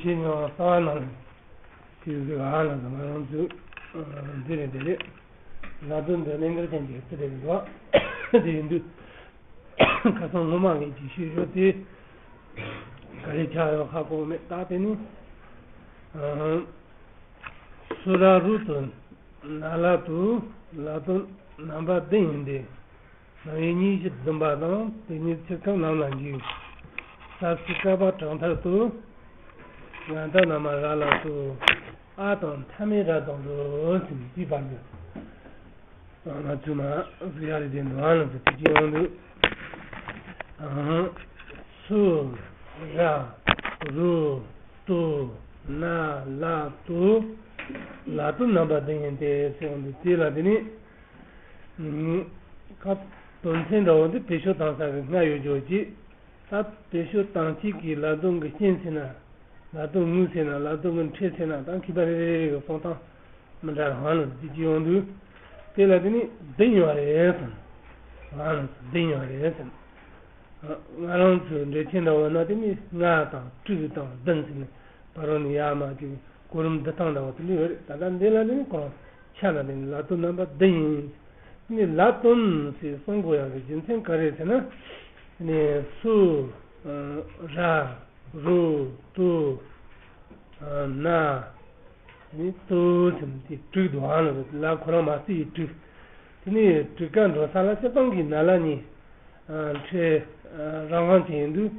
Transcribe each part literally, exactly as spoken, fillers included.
ཤེས་ཉོ་ས་བ་ནང་དེ་ཟིག་ཨ་ལ་ང་རང་ཚོས་འདི་རེད་དེ་རེད། ལ་དོན་འདི་གླིང་གར་ཅན་གྱི་རྩི་རེད་འདུག་དེ་ཡིན་དུས་ཁ་སང་སྔོན་མ་ངས་ཅིག་ཤེས་ཤོག་དེ་ག་རེ་ཆགས་ཡོད་ཧ་གོ་མེད། ད་དེ་ནི་སུ་ར་རུ་དུ་ན་ལ་དུ་ལ་དོན་རྣམ་པ་བདུན་ཡིན་ཏེ། རྣམ་དབྱེ་གཉིས་བཞི་བདུན་པ་དང་དེ་ཉིད་ཚིག་སྐབས་རྣམས་ལ་འཇུག་ས་བཅུ་ཀ་པ་གྲངས་ཐད་དུ། ང་ད་ན་མ་ར་ལ་སོ། ཨ་དང་མཐའ་མེད་ར་དང་རུ་ཟིན་དེའི་བར་དུ། ང་ཚོས་མ་གཟིགས་ཡ་རེ་བསྡད་འདུག་ཨ་ལ་ཚོ་དེ་ཅི་ཡོང་འདུག་ཨང་། སུ། ར། རུ། ཏུ། ན། ལ། ཏུ། ལ་ཏུ་རྣམ་པ་བདུན་ཡིན་ཏེ་ཟེར་འདུག་དེ་ལ་དེ་ནི། ཁ། དོན་ཚན་འདྲ་བོ་འདི་བེད་སྤྱོད་བཏང་ས་གི་སྔ་ཡོད་ཅོག་ཅིག་ད་བེད་སྤྱོད་བཏང་བྱེད་ཀྱི་ལ་དོན་གྱི་རྐྱེན་ཟེར་ན། ལ་དོན་དངོས་ཟེར་ན་ལ་དོན་གྱི་འཕྲད་ཟེར་ན་ད་མཁས་པ་རེ་རེ་རེ་གི་གསུང་སྟངས་མི་འདྲ་རང་ལ་འདི་ཅི་ཡོང་དུས། དེ་ལ་དེ་ནི་བདུན་ཡོད་རེད་ཟེར། རང་ལ་བདུན་ཡོད་རེད་ཟེར། ང་རང་ཚོའི་འགྲེལ་ཆེན་འདྲ་བོ་ན་དེ་ནི་ལྔ་དང་དྲུག་དང་བདུན་ཟེར་ནས་ད་རུང་ནི་ཡར་མར་ཅིག་གོ་རིམ་འདི་སྟངས་འདྲ་བོ་དེ་འདྲ་ཡོད་རེད། ད་ལྟ་འདི་ལ་ནི་གང་ཆ་ལ་ནི་ལ་དོན་རྣམ་པ་བདུན་ཡིན། ནི་ལ་དོན་ཞེས་གསུང་དགོས་ཡག་གི་རྒྱུ་མཚན་ག་རེ་ཟེར་ན། ནི་སུ། ར། རུ། ཏུ། ན། ནི་ཏུ་ཟེར་དེ་དྲུག་འདུག་ཨ་ལ་ཁོ་རང་མ་རྩི་ཡི་དྲུག་དེ་ནི་དྲུག་ཀ་འགྲོ་ས་ལ་སྤྱིར་བཏང་གི་ན་ལ་གཉིས། འཕྲད། རང་དབང་ཅན་ཡིན་དུས།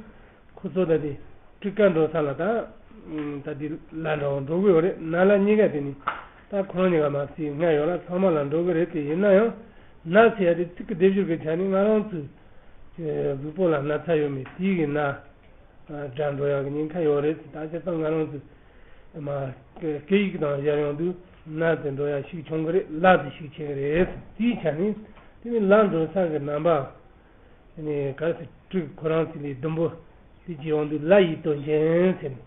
ཁོ་ཚོ་ད་དེ་སྤྲུལ་སྐར་འགྲོ་ས་ལ་ད། ད་དེ་ལ་འགྲོ་འགྲོ་དགོས་ཡོད་རེད། ན་ལ་གཉིས་ཀ་དེ་ནི་ད་ཁོ་རང་གཉིས་ཀ་མ་ཚིག་ལྔ་ཡོད་ལ་ཚང་མ་ལ་འགྲོ་གི་རེད། དེ་ཡིན་ན་ཡང་ན་ཟེར་ཡ་དེ་ཚིག་གི་སྡེབ་སྦྱོར་གྱི་ཆ་ནས་ང་རང་ཚོའི་གཟུགས་པོ་ལ་ན་ཚ་ཡོད་མེད་དེའི་གི་ན་སྒྲ་འགྲོ་ཡག་གི་ཉེན་ཁ་ཡོད་རེད། ད་བྱས་ཙང་ང་རང་ཚོའི་མ་སྐད་ཡིག་དང་སྦྱར་ཡོང་དུས་ན་དེ་འགྲོ་ཡག་ཤུགས་ཆུང་གི་རེད། ལ་དེ་ཤུགས་ཆེ་གི་རེད། དེའི་ཆ་ནས་དེ་ནི་ལ་འགྲོ་ས་གི་རྣམ་པ། དེ་ནས་གལ་སྲིད་དྲུག་ཁོ་རང་ཚོ་ལས་བདུན་པོ་དེ་གྱི་འོག་ཏུ་ལ་ཡི་དོན་ཅན་ཟེར་ནས།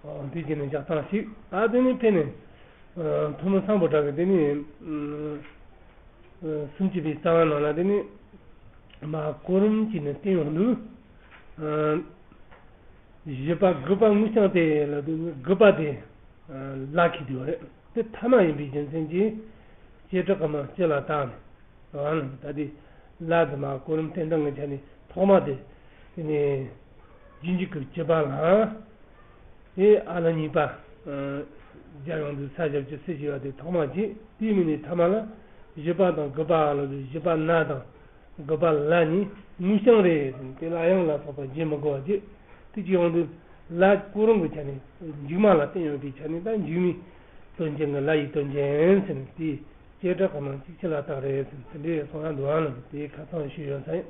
འོ་དེ་གྱི་ནས་ལྗགས་བཏང་ཞིག་ད་དེ་ནས་ཕེ་ནས། ཐུན་མོང་སམ་བྷོ་ཊ་གི་དེ་ནས། སུམ་ཅུ་པའི་རྩ་བ་ནང་ལ་དེ་ནས། མ་གོ་རིམ་གྱི་ནས་བསྟན་ཡོང་དུས། བཞི་པ་དགུ་པ་དངུལ་རྐྱང་སྟེ་ལ་དུས་དགུ་པ་དེ། ལ་ཁྱི་དུ་རེད། དེ་ཐ་མ་ཡིན་པའི་རྒྱུ་མཚན་གྱིས། བྱེ་བྲག་གི་མ་སྤྱི་ལ་བཏགས་ནས། ཨང་། ད་དེ་ལ་དུ་མ་གོ་རིམ་བསྟན་སྟངས་ཀྱི་ཆ་ནས་ཐོག་མ་དེ། དེ་ནས་རྗེས་འཇུག་གི་བྱེད་པ་ལ། དེ་ཨ་ལ་གཉིས་པ། སྦྱར་ཡོང་དུས་ས་ཞབས་ཀྱུ་སུ་ཞེས་པ་དེ་ཐོག་མ་གཅིག་དེའི་མིང་ནས་ཐ་མ་ལ། བཞི་པ་དང་དགུ་པ་ལ་དུ་བཞི་པ་ན་དང་། དགུ་པ་ལ་ནི་དངུལ་རྐྱང་རེད་ཟེར་ནས་དེ་ལ་ཡང་ལ་སོགས་པ་བརྗེ་མི་དགོས་པ་བརྗེ། དེ་གཅིག་ཡོང་དུས་ལ་ཀོ་རང་གི་ཆ་ནས་མཇུག་མ་ལ་བསྟན་ཡོད་པའི་ཆ་ནས་ད་མཇུག་མའི་དོན་ཅན་གྱི་ལ་ཡི་དོན་ཅན་ཟེར་ནས་དེའི་བྱེ་བྲག་གི་ནང་གཅིག་ཆ་ལ་བཏགས་རེད་ཟེར་ནས་དེ་འདྲའི་གསུང་ཡ་འདུག་ཨ་ལ་དེའི་ཁ་ཚང་ཞུས་ཡོད་ས་ཡིན།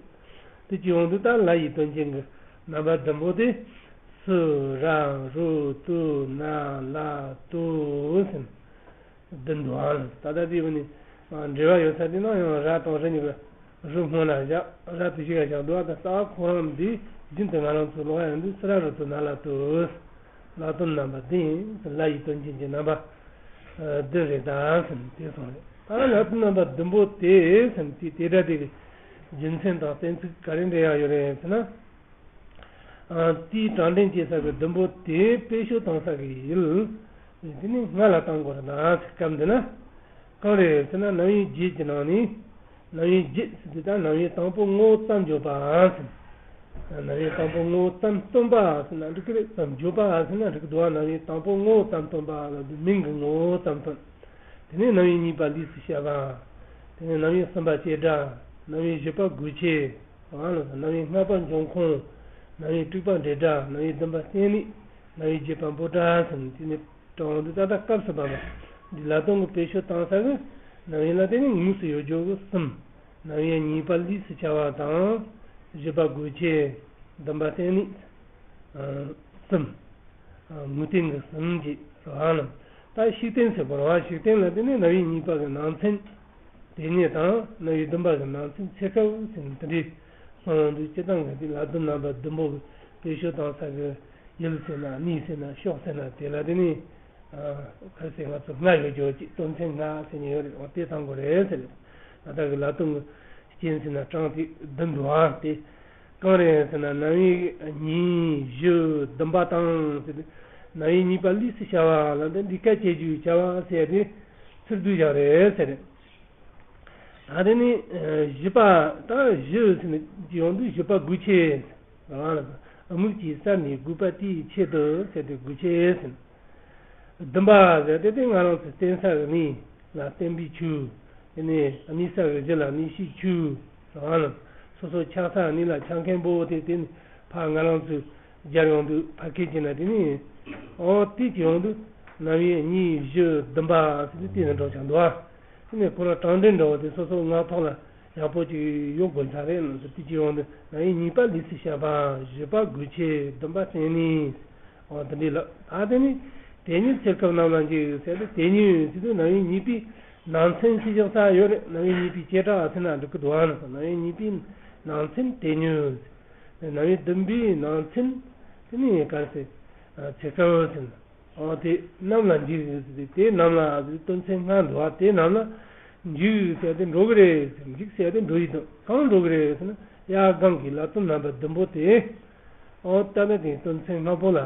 དེ་གཅིག་ཡོང་དུས་ད་ལ་ཡི་དོན་ཅན་གྱི་རྣམ་པ་བདུན་པོ་དེ་སུ་ར་རུ་ཏུ་ན་ལ་ཏུ་ཟེར་ནས། བདུན་འདུག་ཨང་། ད་ལྟ་དེ་བས་ནི། འབྲེལ་བ་ཡོད་ས་དེ་ནང་ཡང་ར་དང་རུ་གཉིས་ཀ་རུ་སྔོན་ལ་བཞག་ར་དེ་གཞུག་ལ་བཞག་འདུག་ཨ་ད་རྩ་བ་ཁོ་རང་འདི་རྒྱུན་དུ་ང་རང་ཚོ་ཀློག་ཡ་ཡིན་དུས་སུ་ར་རུ་ཏུ་ན་ལ་ཏུ། ལ་དོན་རྣམ་པ་བདུན་ཡིན། ལ་ཡི་དོན་ཅན་གྱི་རྣམ་པ་བདུན་རེད་ད་ཟེར་ནས་དེ་གསུངས་རེད། ད་ལ་དོན་རྣམ་པ་བདུན་པོ་དེ་ཟེར་ནས་དེ་དེ་སྒྲ་དེ་གི་རྒྱུ་མཚན་དང་གཏན་ཚིགས་ག་རེ་འབྲེལ་ཡ་ཡོད་རེད་ཟེར་ན། དེའི་དྲང་དོན་བྱེད་ས་གི་བདུན་པོ་དེ་བེད་སྤྱོད་གཏོང་ས་གི་ཡུལ། དེ་ནི་ལྔ་ལ་གཏང་དགོས་རེད་ན་སྐབས་འདི་ན། གང་རེད་ཟེར་ན་རྣམ་དབྱེ་བརྒྱད་ཀྱི་ནང་ནས། རྣམ་དབྱེ་བརྒྱད་ཟེར་དུས་ད་རྣམ་དབྱེ་དང་པོ་ངོ་བོ་ཙམ་བརྗོད་པ་ཟེར། རྣམ་དབྱེ་དང་པོ་ངོ་བོ་ཙམ་སྟོན་པ་ཟེར་ན་འགྲིག་གི་རེད། ཙམ་བརྗོད་པ་ཟེར་ན་འགྲིག་གི་འདུག་རྣམ་དབྱེ་དང་པོ་ངོ་བོ་ཙམ་སྟོན་པ་ལ་དུ་མིང་གི་ངོ་བོ་ཙམ་སྟོན། དེ་ནས་རྣམ་དབྱེ་གཉིས་པ་ལུས་སུ་བྱ་བ། དེ་ནས་རྣམ་དབྱེ་གསུམ་པ་བྱེད་སྒྲ། རྣམ་དབྱེ་བཞི་པ་དགོས་ཆེད། རང་ལ་རྣམ་དབྱེ་ལྔ་པ་འབྱུང་ཁུངས། རྣམ་དབྱེ་དྲུག་པ་འབྲེལ་སྒྲ། རྣམ་དབྱེ་བདུན་པ་རྟེན་རིགས། རྣམ་དབྱེ་བརྒྱད་པ་འབོད་སྒྲ་ཟེར་ནས་དེ་ནས་དྲང་དུ་ཏག་ཏག་སྐབས་སུ་བབ་པ། འདི་ལ་དོན་གྱི་བེད་སྤྱོད་བཏང་ས་གི་རྣམ་དབྱེ་ལ་བརྟེན་ནས་དངོས་སུ་ཡོད་རྒྱུ་གི་གསུམ། རྣམ་དབྱེ་གཉིས་པ་ལུས་སུ་བྱ་བ་དང་། བཞི་པ་དགོས་ཆེད། བདུན་པ་རྟེན་རིགས། གསུམ། དངོས་བསྟན་གྱི་གསུམ་གྱི་རང་ལ། ད་ཤུགས་བསྟན་ཟེར་བ་རང་ཤུགས་བསྟན་ལ་བརྟེན་ནས་རྣམ་དབྱེ་གཉིས་པ་གི་ནང་ཚན། དེ་ཉིད་དང་རྣམ་དབྱེ་བདུན་པ་གི་ནང་ཚན་ཚེ་སྐབས་ཟེར་ནས་དེ་འདྲའི་གསུང་ཡོང་དུས་སྤྱིར་བཏང་གི་དེ་ལ་དོན་རྣམ་པ་བདུན་པོ་གི་བེད་སྤྱོད་བཏང་ས་གི་ཡུལ་ཟེར་ན་གནས་ཟེར་ན་ཕྱོགས་ཟེར་ན་དེ་ལ་དེ་ནི། ཁ་སེ་ང་ཚོ་ལྔ་ཡོད་རྒྱུ་གཅིག་དོན་ཚན་ལྔ་ཟེར་ནས་ཡོད་རེད། འོ་དེ་དང་པོ་རེད་ཟེར་རེད། ང་ད་གི་ལ་དོན་གི་རྐྱེན་ཟེར་ན་གྲངས་དེ་བདུན་འདུག་ཨ་དེ། གང་རེད་ཟེར་ན་རྣམ་དབྱེ་གཉིས་བཞི་བདུན་པ་དང་ཟེར་ཏེ། རྣམ་དབྱེ་གཉིས་པ་ལུས་སུ་བྱ་བ་ལ་འདི་ལུས་སྐད་ཅེས་བརྗོད་བྱ་བ་ཟེར་ཏེ་ཚུར་བསྡུས་བཞག་རེད་ཟེར། ད་དེ་ནི་བཞི་པ་ད་བཞི་ཟེར་ནས་ཡོང་དུས་བཞི་པ་དགོས་ཆེད་རང་ལ་དམིགས་ཀྱིས་གསལ་ནས་དགོས་པ་དེའི་ཆེད་དུ་ཟེར་ཏེ་དགོས་ཆེད་ཟེར། བདུན་པ་ཟེར་ཏེ་དེ་ང་རང་ཚོའི་བརྟེན་ས་གི་གནས་ལ་བརྟེན་པའི་ཆོས། དེ་ནས་གནས་ས་གི་གཞི་ལ་གནས་ཤེས་ཆོས་རང་ལ། སོ་སོ་ཆགས་ས་གནས་ལ་ཆགས་མཁན་པོ་དེ་དེ་ནི་ཕར་ང་རང་ཚོས་སྦྱར་ཡོང་དུས་ཕ་སྐད་ཀྱི་ན་དེ་ནི་ཨོ་དེ་ཅི་ཡོང་དུས་རྣམ་དབྱེ་གཉིས་བཞི་བདུན་པ་ཟེར་ཏེ་དེ་ནི་འགྲོ་ཆགས་འདུག་ཨ། དེ་ནི་ཁོ་རང་གྲངས་འདྲེན་འདྲ་བོ་དེ་སོ་སོ་ངག་ཐོག་ལ་ཡག་པོ་ཅིག་ཡོད་དགོས་ས་རེད་ལ་ཟེར་དེ་ཅི་ཡོང་དུས་རྣམ་དབྱེ་གཉིས་པ་ལུས་སུ་བྱ་བ་བཞི་པ་དགོས་ཆེད་བདུན་པ་བརྟེན་ནས། འོ་དེ་འདྲའི་ལ་ད་དེ་ནི་དེ་ཉིད་ཚེ་སྐབས་རྣམས་ལ་འཇུག་ཟེར་ཏེ་དེ་ཉིད་ཟེར་དུས་རྣམ་དབྱེ་གཉིས་པའི་ནང་ཚན་ཞིག་བཞག་ས་ཡོད་རེད། རྣམ་དབྱེ་གཉིས་པའི་བྱེ་བྲག་ཟེར་ན་འགྲིག་གི་འདུག་ཨ་ན། རྣམ་དབྱེ་གཉིས་པའི་ནང་ཚན་དེ་ཉིད། རྣམ་དབྱེ་བདུན་པའི་ནང་ཚན་དེ་ནི་ག་རེ་ཟེར། ཚེ་སྐབས་ཟེར་ན། འོ་དེ་རྣམས་ལ་འཇུག་ཟེར་ཏེ་དེ་རྣམས་ལ་ཟེར་དོན་ཚན་ལྔ་འདུག་ཨ། དེ་རྣམས་ལ་འཇུག་ཟེར་ཏེ་འགྲོ་གི་རེད་ཟེར། འཇུག་ཟེར་ཏེ་འགྲོ་ཡི་དང་གང་འགྲོ་གི་རེད་ཟེར་ན་དབྱར་གངས་ཀྱི་ལྷ་ཚོགས་རྣམ་པ་བདུན་པོ་དེ། ཨོ་ད་ནི་དེ་དོན་ཚན་ལྔ་པོ་ལ་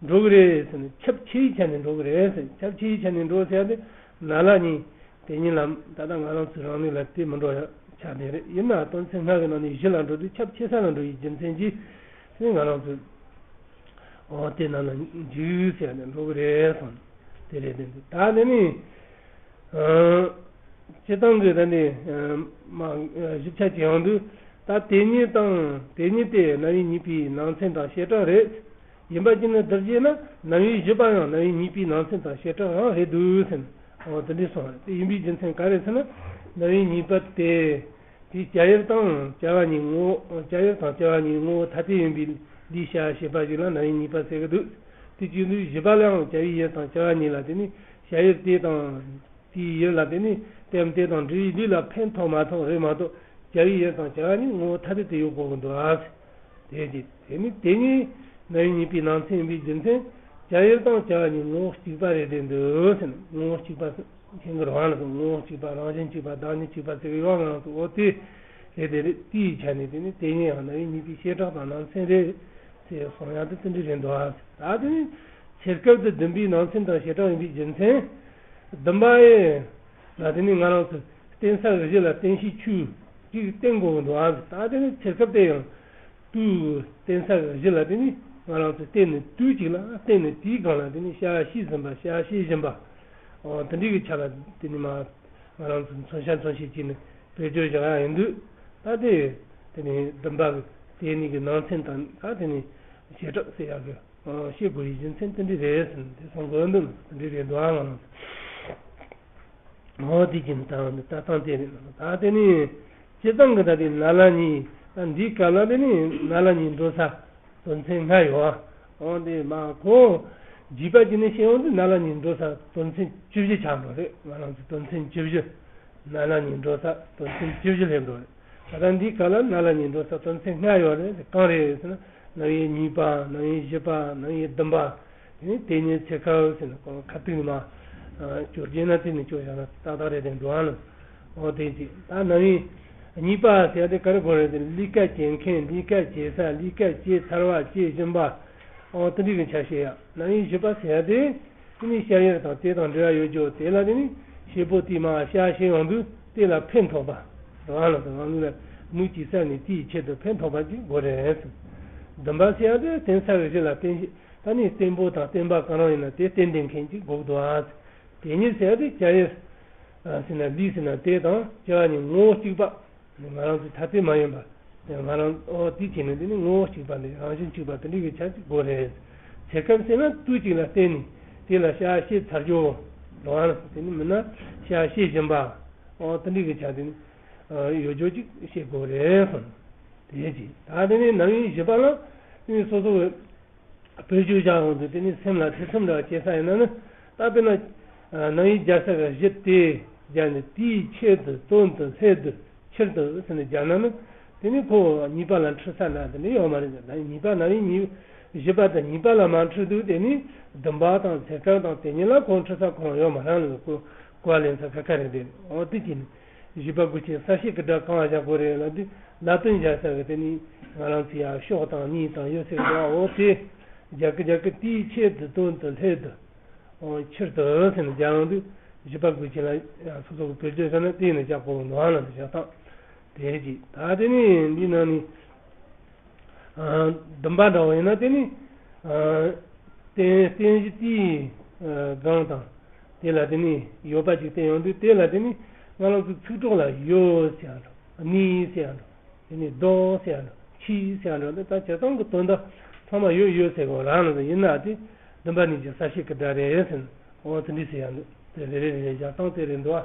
འགྲོ་གི་རེད་ཟེར་ནས་ཁྱབ་ཆེའི་ཆ་ནས་འགྲོ་གི་རེད་ཟེར། ཁྱབ་ཆེའི་ཆ་ནས་འགྲོ་ཟེར་ཏེ་ན་ལ་ཉིད་དེ་ཉིད་ལ་ད་ལྟ་ང་རང་ཚོའི་རང་ལུགས་ལ་དེ་མི་འགྲོ་ཡ་ཆ་དེ་རེད། ཡིན་ན་དོན་ཚན་ལྔ་གི་ནང་ནས་བཞི་ལ་འགྲོ་དུས་ཁྱབ་ཆེ་ས་ལ་འགྲོ་ཡི་རྒྱུ་མཚན་གྱིས་ང་རང་ཚོས་ཨོ་དེ་རྣམས་ལ་འཇུག་ཟེར་ནས་འགྲོ་གི་རེད་གསུངས། དེ་རེད། དེ་འདི་ད་དེ་ནི། སྤྱིར་བཏང་གི་ད་ནི་མ་ཞིབ་ཆ་ཅིག་ཡོང་དུས་ད་དེ་ཉིད་དང་དེ་ཉིད་དེ་རྣམ་དབྱེ་གཉིས་པའི་ནང་ཚན་དང་བྱེ་བྲག་རེད། ཡིན་པ་ཅི་ནི་འདིར་བྱས་ན་རྣམ་དབྱེ་བཞི་པ་ཡང་རྣམ་དབྱེ་གཉིས་པའི་ནང་ཚན་དང་བྱེ་བྲག་རང་རེད་འདུག་ཟེར་ནས་འོ་དེ་འདྲས་གསུངས་རེད། དེ་ཡིན་པའི་རྒྱུ་མཚན་ག་རེ་ཟེར་ན་རྣམ་དབྱེ་གཉིས་པ་དེ། དེའི་བྱ་ཡུལ་དང་བྱ་བ་གཉིས་ངོ་བོ། བྱ་ཡུལ་དང་བྱ་བ་གཉིས་ངོ་བོ་ཐ་དད་ཡིན་པའི་ལུས་བྱ་བྱེད་པ་ཞིག་ལ་རྣམ་དབྱེ་གཉིས་པ་ཟེར་གི་འདུག་དེ་བྱེད་དུས་བཞི་པ་ལའང་བྱ་བའི་ཡུལ་དང་བྱ་བ་གཉིས་ལ་དེ་ནི་བྱ་ཡུལ་དེ་དང་དེའི་ཡུལ་ལ་དེ་ནི་ལྟེམ་དེ་དང་འབྲེལ་བའི་ལུས་ལ་ཕན་ཐོགས་མ་ཐོགས་རེད་མ་གཏོགས་བྱ་བའི་ཡུལ་དང་བྱ་བ་གཉིས་ངོ་བོ་ཐ་དད་དུ་ཡོད་དགོས་ཀྱི་འདུག་ཨ། དེ་རྗེས་དེ་ནི་དེ་ཉིད་རྣམ་དབྱེ་གཉིས་པའི་ནང་ཚན་ཡིན་པའི་རྒྱུ་མཚན། བྱ་ཡུལ་དང་བྱ་བ་གཉིས་ངོ་བོ་གཅིག་པ་རེད་དེ་འདུག་ཟེར་ན་ངོ་བོ་གཅིག་པ་མཁྱེན་གྱི་རང་ལ་ངོ་བོ་གཅིག་པ་རང་བཞིན་གཅིག་པ་བདག་ཉིད་གཅིག་པ་ཟེར་གྱི་ཡོད་ང་རང་ཚོ་འོ་དེ་རེད་དེ་རེད། དེའི་ཆ་ནས་དེ་ནི་དེ་ཉིད་ཡང་རྣམ་དབྱེ་གཉིས་པའི་བྱེ་བྲག་དང་ནང་ཚན་རེད་ཟེར་གསུང་ཡག་དེ་དེ་འདྲ་རེད་འདུག་ཨ། ད་དེ་ནི་ཚེ་སྐབས་དེ་བདུན་པའི་ནང་ཚན་དང་བྱེ་བྲག་ཡིན་པའི་རྒྱུ་མཚན། བདུན་པ་ཨེ་ལ་དེ་ནི་ང་རང་ཚོ་བརྟེན་ས་གི་གཞི་ལ་བརྟེན་ཤེས་ཆོས་ཅིག་བརྟེན་དགོས་ཀྱི་འདུག་ཨ། ད་དེ་ནི་ཚེ་སྐབས་དེ་ཡང་དུས་བརྟེན་ས་གི་གཞི་ལ་དེ་ནི་ང་རང་ཚོ་བརྟེན་ནས་དུས་གཅིག་ལ་བརྟེན་ནས་དེའི་སྒང་ལ་དེ་ནི་བྱ་བ་ཤེས་ཟིན་པ་བྱ་བ་ཤེས་བཞིན་པ། འོ་དེ་འདྲའི་གི་ཆ་ལ་དེ་ནི་མ་ང་རང་ཚོ་མཚོན་བྱ་མཚོན་བྱེད་ཅིག་ནི་བེད་སྤྱོད་བྱ་ཡ་ཡིན་དུས་ད་དེ་དེ་ནི་བདུན་པ་གི་དེ་ནི་གི་ནང་ཚན་དང་ད་དེ་ནི་བྱེ་བྲག་ཟེར་ཡག་གི་ཤེས་དགོས་ཡི་རྒྱུ་མཚན་དེ་འདྲ་རེད་ཟེར་ནས་དེ་གསུང་དགོས་འདུག་དེ་འདྲ་རེད་འདུག་ཨང་། འོ་དེ་ཀྱི་ད་ད་ལྟ་དེ་རེད། ད་དེ་ནི་སྤྱིར་བཏང་གི་ད་དེ་ན་ལ་ཉིད་ད་འདིའི་སྐབས་ལ་དེ་ནི་ན་ལ་ཉིད་འགྲོ་ས་དོན་ཚན་ལྔ་ཡོད། འོ་དེ་མ་གོ་བརྗེས་པ་ཅིག་ནི་ཤེས་ཡོང་དུས་ན་ལ་ཉིད་འགྲོ་ས་དོན་ཚན་བཅུ་བཞི་ཆགས་འགྲོ་རེད། ང་རང་ཚོ་དོན་ཚན་བཅུ་བཞི། ན་ལ་ཉིད་འགྲོ་ས་དོན་ཚན་བཅུ་བཞི་སླེབས་འགྲོ་རེད། ད་ལྟ་འདིའི་སྐབས་ལ་ན་ལ་ཉིད་འགྲོ་ས་དོན་ཚན་ལྔ་ཡོད་རེད། གང་རེད་ཟེར་ན་རྣམ་དབྱེ་གཉིས་པ། རྣམ་དབྱེ་བཞི་པ། རྣམ་དབྱེ་བདུན་པ། དེ་ནས་དེ་ཉིད་ཚེ་སྐབས་ཟེར་ན་ཁོ་ཁ་ཐུག་ནས་མ་སྐྱོར་རྒྱུ་ན་དེ་ནས་སྐྱོར་བཞག་ན་ཏག་ཏག་རེད་དེ་འགྲོ་ཨ་ནི། འོ་དེ་ཅིག་ད་རྣམ་དབྱེ་གཉིས་པ་ཟེར་ཡ་དེ་ག་རེ་དགོས་རེད་དེ་ལུས་སྐད་བྱེད་མཁན། ལུས་སྐད་བྱེད་ས། ལུས་སྐད་བྱས་ཚར་བ། བྱེད་བཞིན་པ། འོ་དེ་འདྲའི་གི་ཆ་བཤད་ཡ། རྣམ་དབྱེ་བཞི་པ་ཟེར་ཡ་དེ། དེ་ནི་བྱ་ཡུལ་དང་དེ་དང་འབྲེལ་བ་ཡོད་རྒྱུ་དེ་ལ་དེ་ནི་བྱེད་པོ་དེ་མ་བྱ་བྱེད་ཡོང་དུས་དེ་ལ་ཕན་ཐོགས་པ། རང་ལ་དང་རང་ལུགས་ལ་དམིགས་ཀྱིས་གསལ་ནས་དེའི་ཆེད་དུ་ཕན་ཐོགས་པ་ཅིག་དགོས་རེད། བདུན་པ་ཟེར་ཡ་དེ་བརྟེན་ས་གི་གཞི་ལ་བརྟེན་ཞིང་ད་ནི་བརྟེན་པོ་དང་བརྟེན་པ་གང་རུང་ཡིན་ན་དེ་བརྟེན་བསྡད་མཁན་ཅིག་དགོས་འདུག་ཨ། དེ་ཉིད་ཟེར་ཡ་དེ་བྱ་ཡུལ་ཟེར་ན་ལུས་ཟེར་ན་དེ་དང་བྱ་བ་གཉིས་ངོ་བོ་གཅིག་པ། ང་རང་ཚོ་ཐ་དད་མ་ཡིན་པ། ང་རང་ཨོ་དེ་བྱས་ནས་དེ་ནི་ངོ་བོ་གཅིག་པ་ལས་རང་བཞིན་གཅིག་པ་དེ་འདྲ་གི་ཆ་གཅིག་དགོས་རེད། ཚེ་སྐབས་ཟེར་ན་དུས་གཅིག་ལ་བརྟེན་ནས་དེ་ལ་བྱ་བྱེད་ཚར་རྒྱུ། རང་དེ་ནི་མིན་ན་བྱ་བྱེད་བཞིན་པ། ཨོ་དེ་འདྲ་གི་ཆ་དེ་ནི་ཡོད་རྒྱུ་གཅིག་བྱེད་དགོས་རེད་གསུངས། དེ་གཅིག་ད་དེ་ནི་རྣམ་དབྱེ་བཞི་པ་ལ་དེ་ནི་སོ་སོ་བའི། བོད་བརྗོད་བྱ་འོང་དུས་དེ་ནི་སེམས་ལ་ཐེ་ཚོམ་འདྲ་བ་སྐྱེ་ས་ཡིན་ན་ནི། ད་དཔེར་ན། རྣམ་དབྱེ་སྦྱར་ས་གི་གཞི་དེ་སྦྱར་ནས་དེའི་ཆེད་དུ་དོན་དུ་སླད་དུ་ཕྱིར་དུ་ཟེར་ནས་སྦྱར་ན་ནི། དེ་ནི་ཁོ་གཉིས་པ་ལ་འཁྲུལ་ས་ན་དེ་ནི་ཡོད་མ་རེད། ད་གཉིས་པ་རྣམ་དབྱེ་གཉིས་བཞི་པ་དང་གཉིས་པ་ལ་མ་འཁྲུལ་དུས་དེ་ནི་བདུན་པ་དང་ཚེ་སྐབས་དང་དེ་གཉིས་ལ་ཁོ་འཁྲུལ་ས་ཁོ་རང་ཡོད་མ་རེད་ལ་ཁོ་གོ་བ་ལེན་ས་ཁ་ཁ་རེད་དེ། འོ་དེ་གྱིས་ནི། བཞི་པ་དགོས་ཆེད་གསལ་བྱེད་ཀྱི་སྒྲ་གང་བཞག་དགོས་རེད་ལབ་དུས་ལ་དོན་སྦྱར་ས་གི་དེ་ནི་ང་རང་ཚོ་ཡ་ཕྱོགས་དང་གཉིས་དང་ཡོད་ཟེར་གི་འདུག་འོ་དེ་ རྒྱ་གི་རྒྱ་གི་དེའི་ཆེད་དུ་དོན་དུ་སླད་དུ། འོ་ཕྱིར་དུ་ཟེར་ནས་སྦྱར་ཡོང་དུས་བཞི་པ་དགུ་ཆེན་ལ་ཡང་སོ་སོ་གི་བེད་སྤྱོད་བྱས་ན་དེ་ཡིན་ན་ཅག་པོ་འདུག་ཨ་ལ་འདི་བཞག་སྟངས་དེ་རེད་ཅིག་ད་དེ་ནི་འདི་ནང་ནས་བདུན་པ་འདྲ་བོ་ཡིན་ན་དེ་ནི་རྟེན་རྟེན་གཞི་དེའི་སྒང་དང་དེ་ལ་དེ་ནི་ཡོད་པ་ཅིག་བསྟན་ཡོང་དུས་དེ་ལ་དེ་ནི་ང་རང་ཚོའི་ཚིག་གྲོགས་ལ་ཡོད་ཟེར་ཡང་འགྲོ་གནས་ཟེར་ཡང་འགྲོ། དེ་ནས་ལྡོག་ཟེར་ཡང་འགྲོ། ཆོས་ཟེར་ཡང་འགྲོ། འདི་ལྟར་བྱེད་སྟངས་ཀྱི་དོན་དག་ཚང་མ་ཡོད་ཡོད་ཟེར་དགོས་རང་ལ་ཡིན་ན་དེ་བདུན་པ་ནས་ཀྱི་གསལ་བཤད་ཀྱི་སྒྲ་རེད་ཟེར་ནས་འོ་དེ་འདྲ་ཟེར་ཡང་འགྲོ། དེ་རེ་རེ་རེ་རེ་བཞག་སྟངས་དེ་རེད་འདུག་ཨ།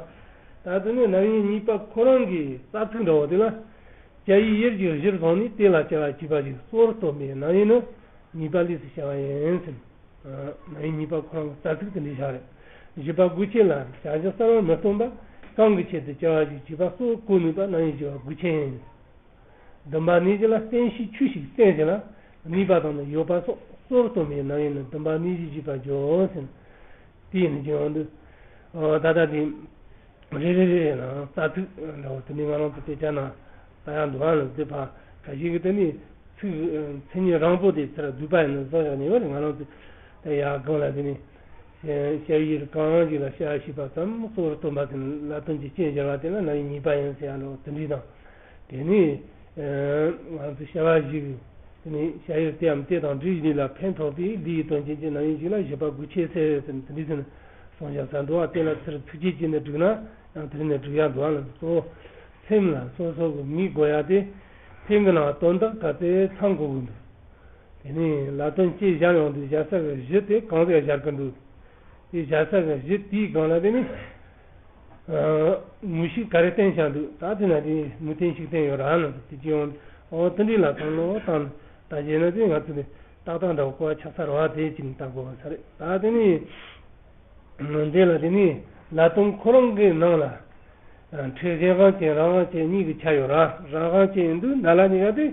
ད་དེ་ནས་རྣམ་དབྱེ་གཉིས་པ་ཁོ་རང་གི་རྩ་ཚིག་འདྲ་བོ་དེ་ལ། སྐྱ་ཡི་ཡུལ་གྱི་གཞིར་བཟུང་ནས་དེ་ལ་སྐྱེ་བ་སྐྱེས་པ་ཞིག་གཙོ་བོར་སྟོན་པའི་རྣམ་དབྱེ་ནི་གཉིས་པ་ལས་སུ་བྱ་བ་ཡིན་ཟེར། རྣམ་དབྱེ་གཉིས་པ་ཁོ་རང་གི་རྩ་ཚིག་དེ་འདྲ་བཞག་རེད། བཞི་པ་དགུ་ཆེན་ལ་བྱ་གཞག་གསར་བར་མི་སྟོན་པ་གང་གི་ཆེད་དུ་སྐྱེ་བ་ཞིག་བྱེད་པ་གཙོ་བོ་གོ་ནུས་པ་རྣམ་དབྱེ་བཞི་པ་དགུ་ཆེན་ཡིན། བདུན་པ་ནས་ཀྱི་ལ་བསྟན་བྱའི་ཆོས་ཤིག་བསྟན་ཞིང་ལ་གནས་པ་དང་ནི་ཡོད་པ་སོགས་གཙོ་བོར་སྟོན་པའི་རྣམ་དབྱེ་ནི་བདུན་པ་ནས་ཀྱི་བཞི་པ་བརྗོད་ཟེར། དེ་ཡིན་གྱི་འོང་དུས། ད་ལྟ་དེ། རེ་རེ་རེ་རེ་ནང་རྩ་ཚིག་འདྲ་བོ་དེ་ནི་ང་རང་ཚོ་དཔེ་ཆ་ནང་ལྟ་ཡག་འདུག་ཨ་ལ་དེ་ཕ་ཁ་ཤས་ཀྱི་དེ་ནི་ཚིག་མཚན་ཉིད་རང་པོ་དེ་ཚུར་བསྡུས་པ་ཡིན་ན་བཟོ་བཞག་ནས་བ་ནི་ང་རང་ཚོ་དེ་ཡག་གང་ལ་དེ་ནི་ཞ་ཡི་གང་ཞིག་ལ་བྱ་ཞིག་པ་ཙམ་གཙོ་བོར་སྟོན་པ་དེ་ནི་ལ་དོན་གྱི་རྐྱེན་སྦྱར་བ་དེ་ལ་རྣམ་དབྱེ་གཉིས་པ་ཡིན་ཟེར་ཡག་འདྲ་བོ་དེ་འདྲའི་དང་། དེ་ནི་ང་ཚོ་བྱ་བ་ཞིག་དེ་ནི་བྱ་ཡུལ་དེའམ་དེ་དང་འབྲེལ་ནས་ལ་ཕན་ཐོགས་པའི་ལུས་ཡི་དོན་ཅན་གྱི་རྣམ་དབྱེ་ཞིག་ལ་བཞི་པ་དགུ་ཆེ་ཟེར་ཟེར་ནས་དེ་འདྲའི་ཟེར་ནས་གསུངས་བཞག་ས་འདུག་བ། དེ་ལ་ཚུར་ཚིགས་བཅད་བྱས་ནས་བསྒྲིགས་ན་ཡང་དེ་ནས་བསྒྲིགས་ཡག་འདུག་བ་ལ་གཙོ་བོ་སེམས་ལ་སོ་སོ་གི་མིག་དགོས་ཡག་དེ་ཕན་གི་ནང་དོན་དག་ག་ཚད་ཚང་དགོས་གི་འདུག་དེ་ནས་ལ་དོན་ཅི་སྦྱར་ཡོང་དུས་སྦྱར་ས་གི་གཞི་དེ་གང་ཟག་སྦྱར་གི་འདུག་དེ་སྦྱར་ས་གི་གཞི་དེའི་སྒང་ལ་དེ་ནི། ངོས་ཤིག་ག་རེ་བསྟན་བཞག་འདུག་ད་དེ་ན་དེ་ངོས་བསྟན་ཤིག་བསྟན་ཡོད་ར་ན་དེ་ཅི་ཡོང་འོ་དེ་འདྲའི་ལ་དང་ལོ་དང་ད་བྱས་ན་དེ་ང་ཚོ་ནི་ཏག་ཏག་འདྲ་བོ་གོ་བ་ཆགས་ཚར་བ་དེ་ཅི་ནི་ལྟ་དགོས་པ་ས་རེད། ད་དེ་ནི་འདི་ལ་དེ་ནི་ལ་དོན་ཁོ་རང་གི་ནང་ལ་ཕྲད་གཞན་དབང་ཅན་རང་དབང་ཅན་གཉིས་ཀྱི་ཆ་ཡོད་ར། རང་དབང་ཅན་ཡིན་དུས་ན་ལ་གཉིས་ཀ་དེ།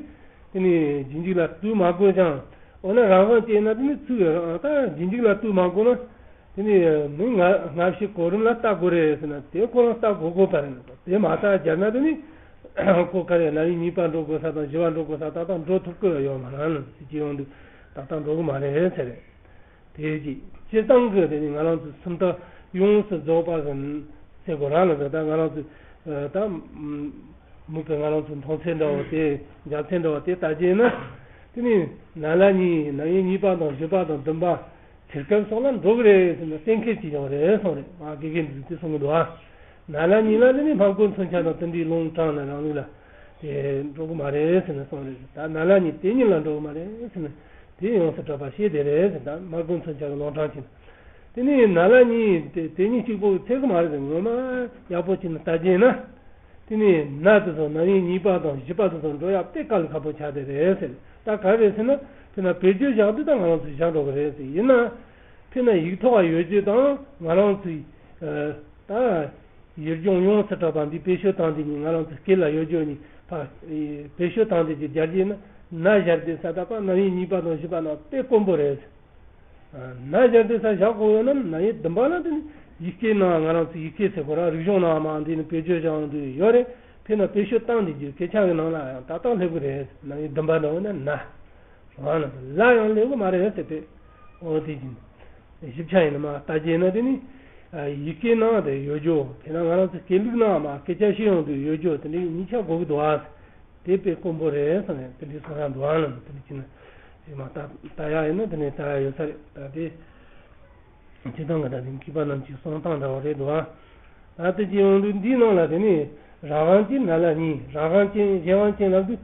དེ་ནི་རྗེས་འཇུག་ལ་ལྟོས་མ་དགོས་ཀྱང་། འོ་ན་རང་དབང་ཅན་ན་དེ་ནི་ཚིག་ད་རྗེས་འཇུག་ལ་ལྟོས་མ་དགོས་ན། དེ་ནི་མི་སྔ་སྔ་ཕྱི་གོ་རིམ་ལ་ལྟ་དགོས་རེད་ཟེར་ན་དེ་ཁོ་རང་ལྟ་དགོས་དགོས་པ་རེད། དེ་མ་ལྟ་སྦྱར་ན་དེ་ནི་ཁོ་ག་རེ་ན་ཡིན་གཉིས་པ་འགྲོ་དགོས་ས་དང་བཞི་པ་འགྲོ་དགོས་ས་ཏག་ཏག་འགྲོ་ཐུབ་ཀྱི་ཡོད་མ་རེད་ཟེར་གྱི་ཡོང་དུས་ཏག་ཏག་འགྲོ་གི་མ་རེད་ཟེར་རེད། དེ་རྗེས་སྤྱིར་བཏང་གི་དེ་ནི་ང་རང་ཚོའི་སུམ་རྟགས་ཡོངས་སུ་རྫོགས་པ་ཟེར་ཟེར་དགོས་རང་ལ་ཟེར་ད་ང་རང་ཚོའི་ད་མིག་གི་ང་རང་ཚོའི་མཐོང་ཚད་འདྲ་བོ་དེ་འཇག་ཚད་འདྲ་བོ་དེ་ལྟ་རྒྱུ་ཡིན་ན། དེ་ནི་ན་ལ་གཉིས་ན་ཡི་གཉིས་པ་དང་བཞི་པ་དང་བདུན་པ་ཚིར་སྐབས་སོགས་ལ་འགྲོ་གི་རེད་ཟེར་ན་གཏན་འཁེལ་གྱི་ཡང་རེད་སོང་རེད། ང་དགེ་རྒན་འདུག་དེ་གསུང་གི་འདུག་ཨ། ན་ལ་གཉིས་ལ་དེ་ནི་སྨྲ་སྒོ་མཚོན་ཆ་དང་དེ་འདྲའི་ལུང་དྲངས་ན་རང་ལུགས་ལ་དེ་འགྲོ་གི་མ་རེད་ཟེར་ན་སོང་རེད། ད་ན་ལ་གཉིས་དེ་གཉིས་ལ་འགྲོ་གི་མ་རེད་ཟེར་ན་དེ་ཡོངས་སུ་གྲུབ་པ་ཤེས་བདེ་རེད་ཟེར། ད་སྨྲ་སྒོ་མཚོན་ཆ་གི་ལུང་དྲངས་ཕྱིན། དེ་ནས་ན་ལ་གཉིས་དེ་དེ་གཉིས་གཅིག་པོ་གི་ཚད་གི་མ་རེད་ཟེར། ངོ་མ་ཡག་པོ་བྱས་ནས་ལྟ་རྒྱུ་ཡིན་ན། དེ་ནས་ན་དེ་ཚོ་ན་ཡི་གཉིས་པ་དང་བཞི་པ་དེ་ཚོ་འགྲོ་ཡག་དཔེ་དཀའ་ལས་ཁག་པོ་ཆགས་བསྡད་རེད་ཟེར། ད་ག་རེ་ཟེར་ན་དེ་ན་བེད་སྤྱོད་བཞག་དུས་ད་ང་རང་ཚོས་བཞག་འགྲོ་གི་རེད་ཟེར། ཡིན་ན་དེ་ན་ཡིག་ཐོག་ཡོད་རྒྱུ་དང་ང་རང་ཚོའི་ད་ཡུལ་ལྗོངས་ཡོངས་སུ་གྲགས་པ་འདི་བེད་སྤྱོད་བཏང་དེ་གཉིས་ང་རང་ཚོའི་སྐད་ལ་ཡོད་རྒྱུ་གཉིས་ཕ་བེད་སྤྱོད་བཏང་དེ་གྱི་རྒྱ་རྒྱས་ན་ན་སྦྱར་དེ་ས་ད་པ་ན་ཡི་གཉིས་པ་དང་བཞི་པ་ན་དཔེ་དཀོན་པོ་རེད། ན་སྦྱར་དེ་ས་བཞག་དགོས་ཡོད་ན་ན་ཡི་བདུན་པ་ལ་དེ་ནི་ཡིག་སྐད་ནང་ང་རང་ཚོ་ཡིག་སྐད་ཟེར་དགོས་ར་རིག་གཞུང་ནང་མ་འདི་ནི་བེད་སྤྱོད་བྱ་འོང་དུས་ཡོད་རེད། དཔེར་ན་བེད་སྤྱོད་བཏང་འདི་རྒྱུ་སྐད་ཆ་གི་ནང་ལ་ཡང་ཏག་ཏག་སླེབས་གི་རེད། ན་ཡི་བདུན་པ་འདྲ་བོ་ན་ན་རང་ན་ལ་ཡང་སླེབས་གི་མ་རེད་ཟེར་དེ་འོ་དེ་བཞིན་ཞིབ་ཆ་ཡིན་ན་མ་ལྟ་རྒྱུ་ན་དེ་ནི་ཡིག་སྐད་ནང་དེ་ཡོད་རྒྱུ་དེ་ན་ང་རང་ཚོ་སྐད་ལུགས་ནང་མ་སྐད་ཆ་བཤད་ཡོང་དུས་ཡོད་རྒྱུ་དེ་འདྲའི་གཉིས་ཆ་དགོས་གི་འདུག་ཨ། དེ་དཔེ་དཀོན་པོ་རེད་བསམ་ནས་དེ་འདྲའི་གསུང་ཡག་འདུག་ཨང་ལ་དེ་འདྲ་བྱས་ན་ཞིག་མ་ལྟ་ལྟ་ཡག་ཡིན་ན་དེ་ནས་ལྟ་ཡག་ཡོད་ས་རེད། ད་དེ་སྤྱིར་བཏང་གི་ད་དེ་མཁས་པ་རྣམས་ཀྱི་གསུང་སྟངས་འདྲ་བོ་རེད་འདུག་ཨང་། ད་དེ་ཅི་ཡོང་དུས་འདིའི་ནང་ལ་དེ་ནས་རང་དབང་ཅན་ན་ལ་གཉིས་རང་དབང་ཅན་གཞན་དབང་ཅན་ལབ་དུས་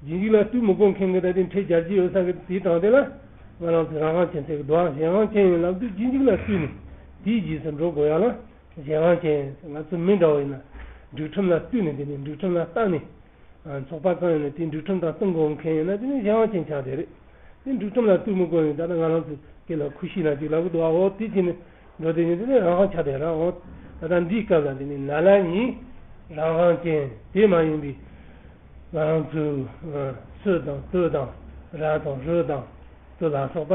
རྗེས་འཇུག་ལ་ལྟོས་མི་དགོས་མཁན་གྱི་ད་དེ་ཕྲད་སྦྱར་གྱི་ཡོད་ས་གི་དེའི་དྲང་དེ་ལ་ང་རང་ཚོ་རང་དབང་ཅན་ཟེར་གི་འདུག་ཨང་། གཞན་དབང་ཅན་ཡིན་ལབ་དུས་རྗེས་འཇུག་ལ་ལྟོས་ནས་དེའི་རྗེས་སུ་འགྲོ་དགོས་ཡག་ལ་གཞན་དབང་ཅན་ང་ཚོ་མི་འདྲ་བོ་ཡིན་ན་འགྲིག་ཁྲིམས་ལ་ལྟོས་ནས་དེ་ནས་འགྲིག་ཁྲིམས་ལ་བརྟེན་ནས། ཚོགས་པ་གང་ཡིན་ན་དེ་འགྲིག་ཁྲིམས་དང་བསྟུན་དགོས་མཁན་ཡིན་ན་དེ་ནི་གཞན་དབང་ཅན་ཆགས་བསྡད་རེད། དེ་འགྲིག་ཁྲིམས་ལ་བསྟུན་མི་དགོས་ནས་ད་ལྟ་ང་རང་ཚོའི་སྐད་ལ་ཁུ་ཤི་ན་ཅིག་ལབ་གི་འདུག་ཨ། འོ་དེ་བྱས་ནས་འགྲོ་དེ་ནི་དེ་ནི་རང་དབང་ཆགས་བསྡད་ར། འོ་ད་ལྟ་འདིའི་སྐབས་ལ་དེ་ནི་ན་ལ་གཉིས་རང་དབང་ཅན་དེ་མ་ཡིན་པའི་ང་རང་ཚོའི་སུ་དང་དུ་དང་ར་དང་རུ་དང་དུ་ལ་སོགས་པ་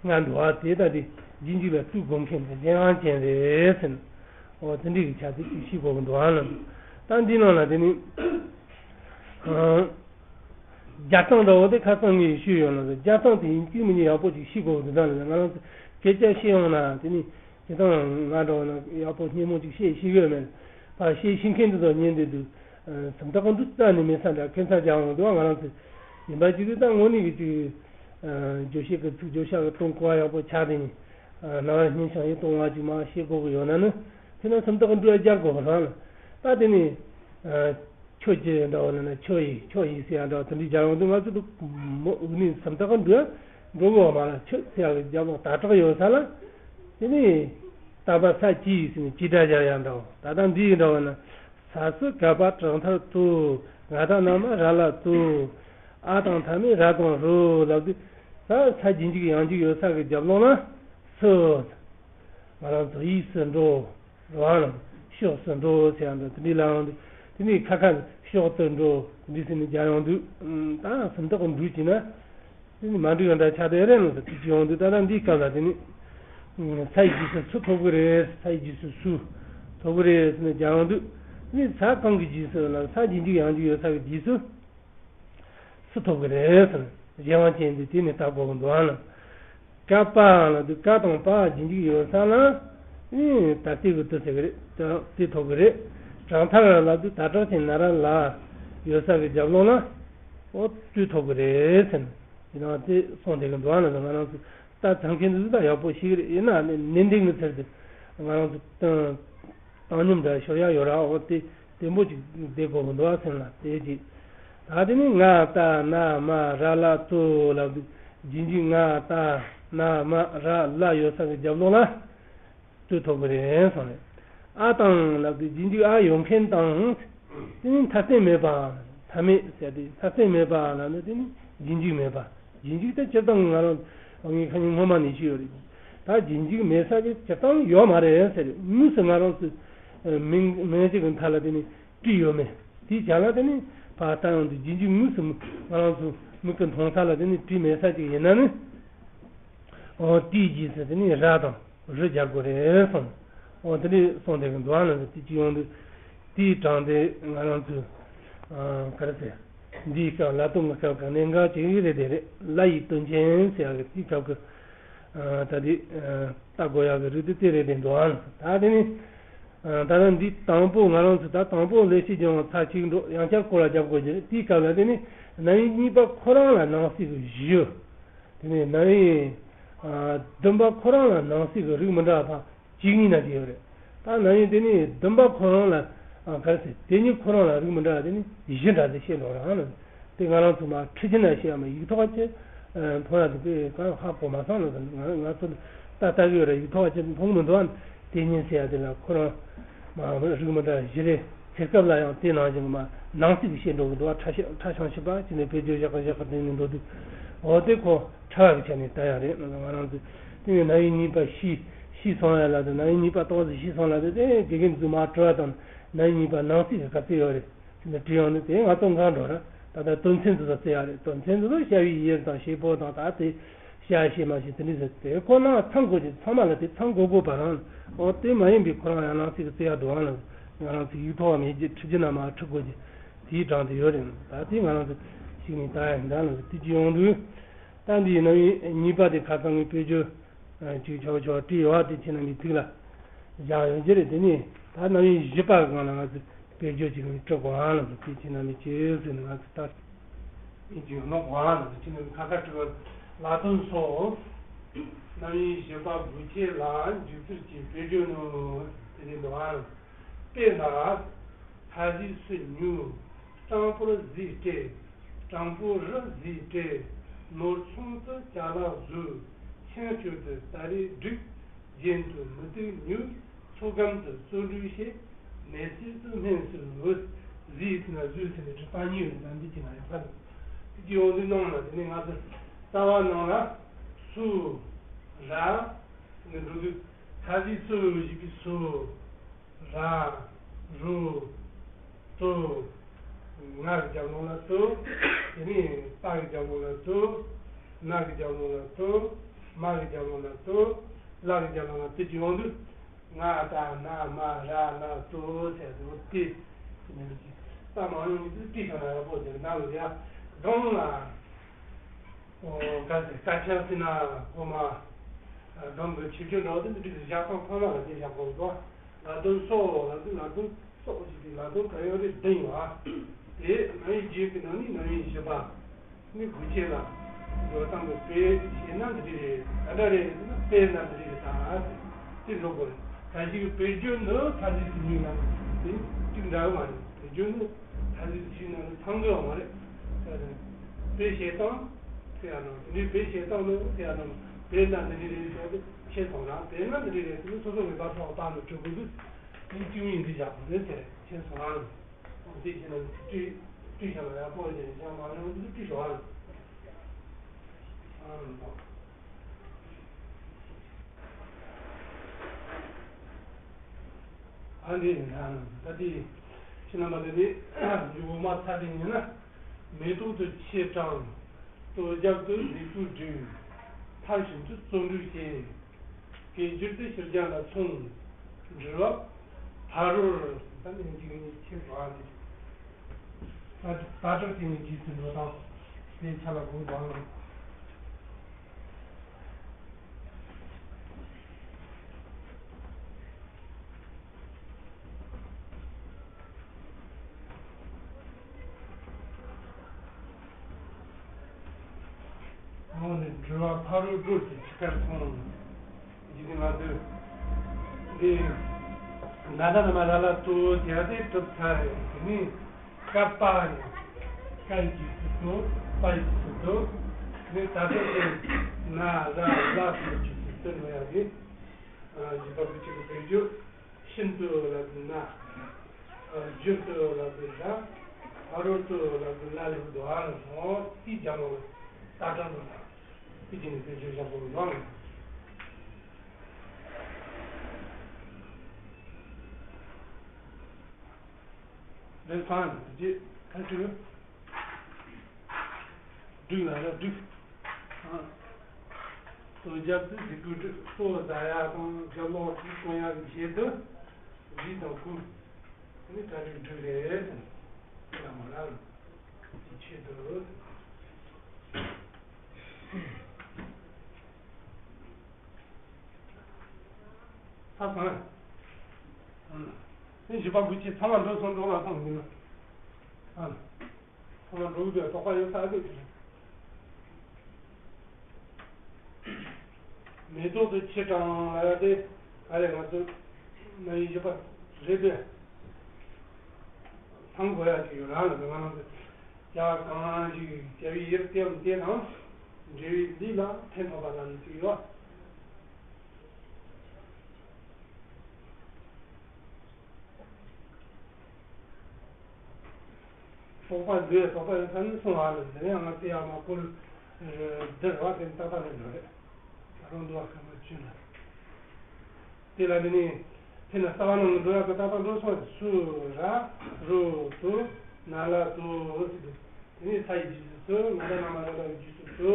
ང་འགྲོ་བ་དེ་ད་དེ་རྗེས་འཇུག་ལ་ལྟོས་དགོས་མཁན་དེ་གཞན་དབང་ཅན་རེད་ཟེར་ནས་འོ་དེ་འདྲའི་གི་ཆ་དེ་ཅིག་ཤེས་དགོས་གི་འདུག་ཨ་ལ། ད་འདི་ནང་ལ་དེ་ནི། རྒྱལ་ཐང་འདྲ་བོ་དེ་ཁ་སང་ངས་ཞུས་ཡོང་ལ། རྒྱལ་ཐང་དེ་ཡིན་གཅིག་མིན་གཉིས་ཡག་པོ་ཅིག་ཤེས་དགོས་འདུག་ད་ལ་ང་རང་ཚོ་སྐད་ཆ་བཤད་ཡོང་ན་དེ་ནི་ཇི་ལྟར་ང་འདྲ་བོ་ན་ཡག་པོ་སྙན་མོ་ཅིག་བཤད་ཤེས་གི་མེད། ཕར་བཤད་ཤེས་མཁན་དེ་ཚོ་ཉན་བསྡད་འདུག་སུམ་རྟགས་འབྲུ་རྩ་ནས་མེད་ས་འདྲ་ཁྱད་མཚར་རྒྱག་འོང་འདུག་ང་རང་ཚོ་ཡིན་པ་ཅིག་དེ་ད་དངོས་གནས་ཀྱི་ཅིག་བརྗོད་བྱེད་ཀྱི་ཚིག་བརྗོད་བྱ་གི་དོན་གོ་བ་ཡག་པོ་ཆགས་དེ་ནི་རྣ་བར་སྙན་ཞིང་ཡིད་དུ་འོང་བ་ཅིག་མར་བཤད་དགོས་ཀྱི་ཡོད་ན་ནི་དེ་ན་སུམ་རྟགས་འབྲུ་རྒྱག་དགོས་རང་ལ། ད་དེ་ནི་ཁྱོད་ཀྱི་འདྲ་བོ་ན་ན་ཁྱོད་ཡིས་ཁྱོད་ཡིས་ཟེར་ཡ་འདྲ་བོ་དེ་འདྲའི་རྒྱག་ཡོང་དུས་ང་ཚོ་དུ་མོ་འུ་ནི་སུམ་རྟགས་འབྲུ་འགྲོ་གི་ཡོད་མ་རེད། ཁྱོད་ཟེར་ཡ་གི་རྒྱབ་ལོགས་ད་དྲག་ཡོད་ས་ལ། དེ་ནི་ད་བ་ས་ཀྱི་ཡིས་ཟེར་ནས་ཀྱི་སྒྲ་སྦྱར་ཡ་འདྲ་བོ། ད་ལྟ་འདི་ཡི་འདྲ་བོ་ན། ས་སུ་ག་པ་དྲག་མཐར་ཏུ། ང་ད་ན་མ་ར་ལ་ཏུ། ཨ་དང་མཐའ་མེད་ར་དང་རུ་ལབ་དུས། ས་ས་རྗེས་འཇུག་ཡང་འཇུག་ཡོད་ས་གི་རྒྱབ་ལོགས་ན་སུ། ང་རང་ཚོ་ཡིས་སུ་འགྲོ། རང་ལ་ཕྱོགས་སུ་འགྲོ་ཟེར་ཡང་འདུག་དེ་འདྲའི་ལ་ཡང་འདུག་དེ་ནས་ཁ་ཁ་ཕྱོགས་སུ་འགྲོ་འདི་ཟེར་ནས་རྒྱག་ཡང་འདུག་ད་སུམ་རྟགས་འབྲུ་བྱས་ན་དེ་ནི་མ་འགྲིག་ཡང་འདྲ་ཆགས་བསྡད་རེད་ལ་དེ་ཅི་ཡོང་འདུག་ད་ལྟ་འདིའི་སྐབས་ལ་དེ་ནི་ས་ཡི་རྗེས་སུ་སུ་ཐོབ་གི་རེད། ས་ཡི་རྗེས་སུ་སུ་ཐོབ་གི་རེད་ཟེར་ནས་རྒྱག་ཡང་འདུག་དེ་ནི་ས་གང་གི་རྗེས་སུ་ལ་ས་རྗེས་འཇུག་ཡང་འཇུག་ཡོད་ས་གི་རྗེས་སུ། སུ་ཐོབ་ཀྱི་རེད་ཟེར། གཞན་དབང་ཅན་དེ་དེ་ནི་ལྟ་དགོས་ཀྱི་འདུག་ཨ་ལ། ཀ་པ་ལ་དུ་ཀ་དང་པ་རྗེས་འཇུག་ཡོད་ས་ལ། ཨེ་ད་ལྟའི་གི་དུ་ཟེར་གི་རེད། ད་ལྟའི་ཐོབ་ཀྱི་རེད། གྲང་ཐར་ལ་དུ་ད་དྲག་ཅན་ན་ར་ལ་ཡོད་ས་གི་རྒྱབ་ལོགས་ལ། ཨོ་དུས་ཐོབ་ཀྱི་རེད་ཟེར། དེ་ནང་དེ་གསུངས་བསྡད་གི་འདུག་ཨ་ལ། ང་རང་ཚོ་ད་ཚང་མཁན་དུ་ད་ཡག་པོ་ཤེས་ཀྱི་རེད། ཡིན་ན་ནི་ནན་ཏན་གི་ཚེར་དུ་ང་རང་ཚོ་བཏང་སྙོམས་འདྲ་ཤོར་ཡ་ཡོད་ར། འོ་དེ་བདེ་མོ་ཅིག་བསྡད་དགོས་མི་འདུག་ཨ་སེམས་ལ་དེ་ཅིག་ད་དེ་ནི་ང་ད་ན་མ་ར་ལ་ཏུ་ལབ་དུས་རྗེས་འཇུག་ང་ད་ན་མ་ར་ལ་ཡོད་ས་གི་རྒྱབ་ལོགས་ལ་ཏུ་ཐོབ་གི་རེད་སོང་རེད། ཨ་དང་ལབ་དུས་རྗེས་འཇུག་ཨ་ཡོད་མཁན་དང་དེ་ནི་མཐའ་རྟེན་མེད་པ་མཐའ་མེད་ཟེར་དུས་མཐའ་རྟེན་མེད་པ་ལབ་ནི་དེ་ནི་རྗེས་འཇུག་མེད་པ། རྗེས་འཇུག་དེ་སྤྱིར་བཏང་ང་རང་ངའི་ཁ་ཉིན་སྔོན་མ་ནས་ཤེས་ཡོད་རེད། ད་རྗེས་འཇུག་མེད་ས་དེ་སྤྱིར་བཏང་ཡོད་མ་རེད་ཟེར། དངོས་སུ་ང་རང་ཚོ་མིང་མིང་གཅིག་གི་མཐའ་ལ་དེ་ནི་བྲིས་ཡོད་མེད་དེའི་ཆ་ལ་དེ་ནི་ཕར་ལྟ་ཡོང་དུས་རྗེས་འཇུག་དངོས་སུ་ང་རང་ཚོ་མིག་གི་མཐོང་ས་ལ་དེ་ནི་བྲིས་མེད་ས་ཅིག་ཡིན་ན་ནི། འོ་དེའི་རྗེས་སུ་དེ་ནི་ར་དང་། རི་རྒྱག་དགོས་རེད་གསུངས། འོ་དེ་འདྲའི་གསུངས་དེ་གི་འདུག་ཨ་ལ་དེ་ཅི་ཡོང་དུས་དེའི་གྲངས་དེ་ང་རང་ཚོས་ག་རེ་ཟེར། འདིའི་སྐབས་ལ་དུ་མི་སྐབས་ག་གནད་འགག་ཅིག་རེད་དེ་རེད། ལ་ཡི་དོན་ཅན་ཟེར་ཡག་གི་དེའི་སྐབས་ཀྱི་ད་དེ་ལྟ་དགོས་ཡག་གི་རིགས་དེ་དེ་རེད་དེ་འདུག་ཨ། ད་དེ་ནི་ད་ལྟ་འདི་དང་པོ་ང་རང་ཚོས་ད་དང་པོ་ལས་བྱེད་ཀྱང་ཚར་གཅིག་འགྲོ་ཡང་བསྐྱར་སྐོར་ལ་རྒྱབ་དགོས་ཀྱི་རེད། དེའི་སྐབས་ལ་དེ་ནི་རྣམ་དབྱེ་གཉིས་པ་ཁོ་རང་ལ་ནང་གསེས་ཀྱི་གཞི། དེ་ནས་རྣམ་དབྱེ་བདུན་པ་ཁོ་རང་ལ་ནང་གསེས་ཀྱི་རིགས་མི་འདྲ་བ་ཇི་སྙེད་ན་ཅི་ཡོད་རེད། ད་རྣམ་དབྱེ་དེ་ནས་བདུན་པ་ཁོ་རང་ལ་ག་རེ་ཟེར། དེ་ཉིད་ཁོ་རང་ལ་རིགས་མི་འདྲ་བ་དེ་ནི་བཞི་འདྲ་དེ་བཤད་ལོ་རང་ལ། དེ་ང་རང་ཚོ་མ་ཁྲི་ཆེན་ན་བཤད་ཡ་མ་ཡིག་ཐོག་ཅི་མཐོང་ཡ་དེ་དཔེ་གང་ཧ་གོ་མ་སོང་ལ། ང་ང་ཚོ་ལྟ་ལྟ་གི་ཡོད་ར། ཡིག་ཐོག་ཅི་མཐོང་མི་འདུག་ཨ། དེ་ཉིད་ཟེར་ཡ་དེ་ལ་ཁོ་རང་མ་རིགས་མི་འདྲ་བཞི་རེད། ཚེ་སྐབས་ལ་ཡང་དེ་ནང་བཞིན་མ་ནང་གསེས་ཀྱི་བཤད་འགྲོ་གི་འདུག་བ། ཕྲ་ཤ་ཕྲ་ཞང་ཤི་པ་ཅི་ནས་དཔེ་བརྗོད་བཞག་གི་བཞག་གི་དེ་ནས་འགྲོ་དུས། འོ་དེ་ཁོ་ཕྲ་བ་གི་ཆ་ནས་ལྟ་ཡ་རེད། ང་རང་ཚོས་དེ་ནས་རྣམ་དབྱེ་གཉིས་པ་ཤེས་ཤེས་སོང་ཡ་ལ་དེ། རྣམ་དབྱེ་གཉིས་པ་ཏོག་ཙམ་ཤེས་སོང་ལ་དེ། དེ་དགེ་རྒན་ཚོས་མ་དྲི་བ་དང་རྣམ་དབྱེ་གཉིས་པ་ནང་གསེས་ཀྱི་ག་ཚོད་ཡོད་རེད་ཅི་ནས་དྲི་ཡོང་ནས། དེ་ང་ཚོ་འགའ་འགྲོ་ར། ད་ལྟ་དོན་ཚན་དེ་ཚོ་བརྩི་ཡ་རེད། དོན་ཚན་དེ་ཚོ་བྱ་བའི་ཡུལ་དང་བྱེད་པོ་དང་ད་དེ། བཤད་ཤེས་མ་ཤེས་དེ་འདྲ་ཟེར་ཏེ་ཁོ་ན་ཚང་དགོས་ཀྱི་ཚང་མ་ལ་དེ་ཚང་དགོས་དགོས་པ་རང་། འོ་དེ་མ་ཡིན་པའི་ཁོ་རང་ཡང་ནང་གསེས་ཀྱི་བརྩི་ཡ་འདུག་ཨང་ལ། ང་རང་ཚོ་ཡིག་ཐོག་མེད་ཀྱི་ཁྲི་ཆེན་ན་མ་ཁྲི་དགོས་ཀྱི་དེའི་གྲངས་དེ་ཡོད་རེད། ད་དེ་ང་རང་ཚོ་ཞིག་ནས་ད་ཡང་འདྲ་ལ་དེ་ཅི་ཡོང་དུས། ད་འདིའི་རྣམ་དབྱེ་གཉིས་པ་དེ་ཁ་སང་གི་དཔེ་བརྗོད་ཅིག་ཆོག་ཆོག་བྲིས་ཡོད་པ་དེ་ཁྱེད་རྣམ་པའི་ཐུགས་ལ་བཞག་ཡོད་ཀྱི་རེད། དེ་ནས་ད་རྣམ་དབྱེ་བཞི་པ་སྒང་ལ་ང་ཚོས་དཔེ་བརྗོད་ཅིག་ནས་སྤྲོད་དགོས་ཨང་ལ་དེ་ཁྱེད་རྣམ་པའི་ཆེད་ཟེར་ནས་ང་ཚོ་ད། ཡིན་གྱི་ཡོད་ནོ་གོ་ཨ་ནི་ཁྱི་ནི་ཁ་ཁ་སྤྲི་བ་ལ་དོན་སོ། རྣམ་དབྱེ་བཞི་པ་དགུ་ཆེ་ལ་འཇུག་ཚུལ་གྱི་དཔེ་བརྗོད་ནོ། དེ་ནི་འདུག་ཨ། དཔེར་ན། ལྷ་གཟིགས་སུ་ཉུལ། སྤྲང་པོར་གཟིགས་སྤྲད། སྤྲང་པོ་རི་གཟིགས་སྤྲད། ནོར་ཚོང་དུ་ཅ་ལག་བཟོས། ཆང་སྤྱོད་དུ་ད་རེས་བསྒྲིགས། རྒྱན་དུ་མུ་ཏིག་ཉོས། ཚོགས་སྒམ་དུ་བརྩོན་འགྲུས་བྱས། མེ་ལྕེ་དུ་སྨན་སུ་འོད། གཟིགས་ཟེར་ན་བཟོས་ཟེར་ནས་དྲི་བཏང་ཉེ་ཡོད་ན་འདི་ཅི་ན་ཡང་ཕ་ལ། དེ་ཀྱི་འོང་དུས་ནང་ལ་དེ་ནས་ང་ཚོ་རྩ་བ་ནང་ལ་སུ་ར་ནས་འགྲོ་དུས་ཁ་ཟིག་སུ་ཞིག་གི་སུ་ར་རུ་ཏུ་ང་གི་རྒྱབ་ལོགས་ལ་ཏུ། དེ་ནས་པ་གི་རྒྱབ་ལོགས་ལ་ཏུ། ན་གི་རྒྱབ་ལོགས་ལ་ཏུ། མ་གི་རྒྱབ་ལོགས་ལ་ཏུ། ལ་གི་རྒྱབ་ལོགས་ལ་ཏུ་ཅི་འོང་དུས། ང་ད་ན་མ་ར་ལ་ཏོ་ཟེར་དུ་ཏི། ད་མ་ཡོང་གི་ཏི་ཤ་ན་ཡག་པོ་ཟེར་ན་ལ་ཡ། སྒང་ལ། ཨོ། ག་ཟེར། དཀར་ཆག་ཟེར་ན་གོ་མ། སྒང་གི་ཆིབས་བསྒྱུར་འདྲ་བོ་དེ་འདི་འདྲ་བཞག་སྟངས་ཚང་མ་ལ་དེ་བཞག་དགོས་འདུག་ལ་དོན་སོ། ལ་དོན། ལ་དོན་སོ་ཞེས་པའི་ལ་དོན་གང་ཡོད་རེ་བདུན་ཡོད་ཨ། དེ་རྣམ་དབྱེ་བརྒྱད་ཀྱི་ནང་ནས་རྣམ་དབྱེ་བཞི་པ། ནི་དགོས་ཆེད་ལ། འགྲོ་སྟངས་ཀྱི་དཔེ་བཤད་ན་འདི་འདྲ་རེད། ག་འདྲ་རེད་ཟེར་ན། དཔེར་ན་འདི་འདྲ་རེད་ད་ཟེར། དེ་འགྲོ་དགོས་རེད། ད་གཞི་གི་དཔེར་བརྗོད་ནི་མཐར་གྱིས་སུ་མྱུར་ན་དེ་གཅིག་འདྲ་གི་མ་རེད། དཔེར་བརྗོད་ནི་མཐར་གྱིས་སུ་མྱུར་ན་ནི་ཚང་གི་ཡོད་མ་རེད། དཔེ་བཤད་སྟངས་དེ་ཡང་ནང་དེ་འདྲའི་དཔེ་བཤད་སྟངས་ནི་དེ་ཡང་ནང་དཔེར་ན་འདི་འདྲ་རེད་ཟེར་ཏེ་བཤད་སོང་ན། དཔེར་ན་འདི་འདྲ་རེད་ཟེར་ནས་སོ་སོ་ངེས་པ་ཐོག་བཏང་ནས་གྲུབ་དགོས་དུས། དེ་གཅིག་མིན་འདི་བཞག་དགོས་རེད་ཟེར་བཤད་སོང་ན། འདི་བྱས་ན་བཀྲུས་བཀྲུས་བཞག་ན་ཡག་པོ་ཡིན། བཞག་མ་རུང་འདི་བཀྲུས་ཞོག་ཨ། ཨ་འདི་ཡིན་ན་ད་དེ་ཕྱི་ནང་མ་དེ་ནི་འཇུག་མ་ཚར་དེ་ཡིན་ན། མེ་ཏོག་ཏུ་ཆས་དྲངས། ལྟོ་རྒྱབ་ཏུ་གཟིགས་སྐུ་བསྒྲིགས། མཐར་ཕྱིན་དུ་བརྩོན་འགྲུས་བྱེད། སྐད་སྒྱུར་དུ་ཕྱིར་རྒྱ་ལ་སོང་། འགྲུལ་བ་ཕ་རོལ། ད་ནི་འཇིག་ནི་ཁྱེར་བ་ནི། ད་ད་དྲག་ཅིག་ནི་རྗེས་སུ་འགྲོ་དང་། དེའི་ཆ་ལ་དགོངས་དང་། འོ་ནི་འགྲུལ་བ་ཕ་རོལ་འགྲོ་ཞེས་འཆི་ཁར་སོང་། འཇིག་རྟེན་ང་ཚོས་འདི་ན་ད་ན་མ་ར་ལ་ཏོ་དེ་ཡ་དེ་གྲུབ་ཚར་རེད། དེ་ནི་ཀ་པ་ཡིན། ཀ་ཡི་རྗེས་སུ་ཏོ། པ་ཡི་རྗེས་སུ་ཏོ། དེ་ནི་ད་ལྟ་དེ་ན་ར་ལ་ཏོ་རྗེས་སུ་ཏོ་འགྲོ་ཡ་དེ། བཞི་པ་བུ་གཅིག་གི་དཔེར་བརྗོད། ཤིན་ཏུ་ལ་དུ་ན། རྒྱུ་ཏུ་ལ་དུ་ར། ཕ་རོལ་ཏུ་ལ་དུ་ལ་ལེགས་འདུག་ཨ་ལ་སོང་། དེའི་རྒྱ་མོ་ལ་ད་དྲང་དུ་ན། དེ་ཀྱི་ནི་དཔེར་བརྗོད་བཞག་པོ་ཡོང་། རེད་སོང་། རྗེས་ཁ་ཁྲིད། བསྒྲིགས་ལ་ར་བསྒྲིགས། ལྟོ་རྒྱབ་ཏུ་གཟིགས་སྐུ་བསྒྲིགས། ལྟོ་ཟ་ཡ་དང་རྒྱབ་ལོགས་སུ་གཏོང་ཡ་གི་ཆེད་དུ། གཟིགས་དང་སྐུ། དེ་ནི་གྲ་སྒྲིག་བསྒྲིགས་རེད། ཡ་མ་ར་ལ་དེ་ཆེད་དུ། ས་སང་། ཨ། བཞི་པ་དགུ་བཅུ་ཚང་མ་འགྲོ་སོང་། འགྲོ་ལ་སོང་ཡིན་ན། ཨ། ཚང་མ་འགྲོ་གི་འདུག་དོགས་པ་ཡོད་ས་ཨ་འདུག་མེ་ཏོག་ཏུ་ཆས་དྲངས་ལ་ཡ་དེ་ག་རེ་ང་ཚོ་ན་ཡི་བཞི་པ་རེད་དེ། ཚང་དགོས་ཡ་ཅིག་ཡོད་རང་ལ་ང་རང་ཚོ་ཡ་གང་ཞིག་རྒྱལ་བའི་ཡུལ་དེའམ་དེ་དང་འབྲེལ་བའི་ལུས་ལ་ཕན་ཐོགས་པ་ལ་ནི་ཅིག་ཡོད། དོགས་པ་འདུག་དོགས་པ་ཡོད་ས་ནི་གསུང་བ་ལ་ཟེར་ཡང་ང་ཚོ་ཡང་མ་བསྐུར། འདིར་བ་དེ་ཏག་ཏག་རེད་འགྲོ་རེད། ད་རུང་འདུག་བ་ཁ་མ་བཅུ་ན། དེ་ལ་དེ་ནི་དེ་ན་རྩ་བ་ནང་འགྲོ་ཡག་གི་ཏག་ཏག་འགྲོ་སོང་། སུ་ར་རུ་ཏུ་ན་ལ་ཏུ་ཟེར་དུས། དེ་ནི་ས་ཡི་རྗེས་སུ་སུ། ན་ད་ན་མ་ར་ལ་ཡི་རྗེས་སུ་སུ།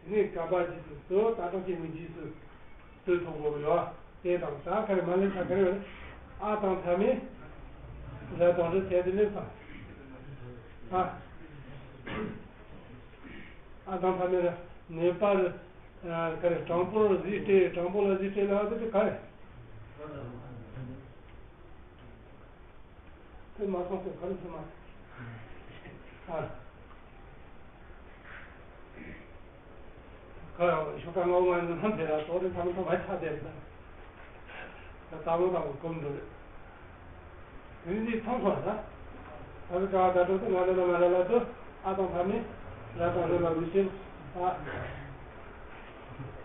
དེ་ནས་ཀ་པ་རྗེས་སུ་སུ། ད་དྲག་ཅན་གྱི་རྗེས་སུ་སུ་ཐོག་གོ་ཡོད། དེ་དང་ད་ག་རེ་མ་ལས་ས་ག་རེ་ཡོད། ཨ་དང་མཐའ་མེད་ར་དང་རི་བྱས་ཏེ་ལེན་ས། ཨ། ཨ་དང་མཐའ་མེད་ར། ནེ་པ་རི། ག་རེ་དྲང་པོར་གཟིགས་ཏེ། དྲང་པོ་ལ་གཟིགས་ཏེ་ལ་དེ་ག་རེ། དེ་མ་སོང་ཚེ་ག་རེ་ཟེར་མ། ཨ། ག་ཡང་ཞོགས་པ་སྔ་བོ་ང་ནི་ལྷམ་དེ་ལ་ཏོག་རེ་ཐང་ཐོག་མ་ཆ་དེ་རེད། ད་ལྟ་ལོ་དང་གོམ་འགྲོ་རེད། དེ་འདི་ཐང་ཐོག་ད། ད་ལྟ་ག་ད་ཏོག་ཏོ་ང་ལ་ལ་ང་ལ་ལ་ཏོ། ཨ་དང་ཕ་མེ་ར་དང་རི་ལ་མི་ཤེས། ཨ།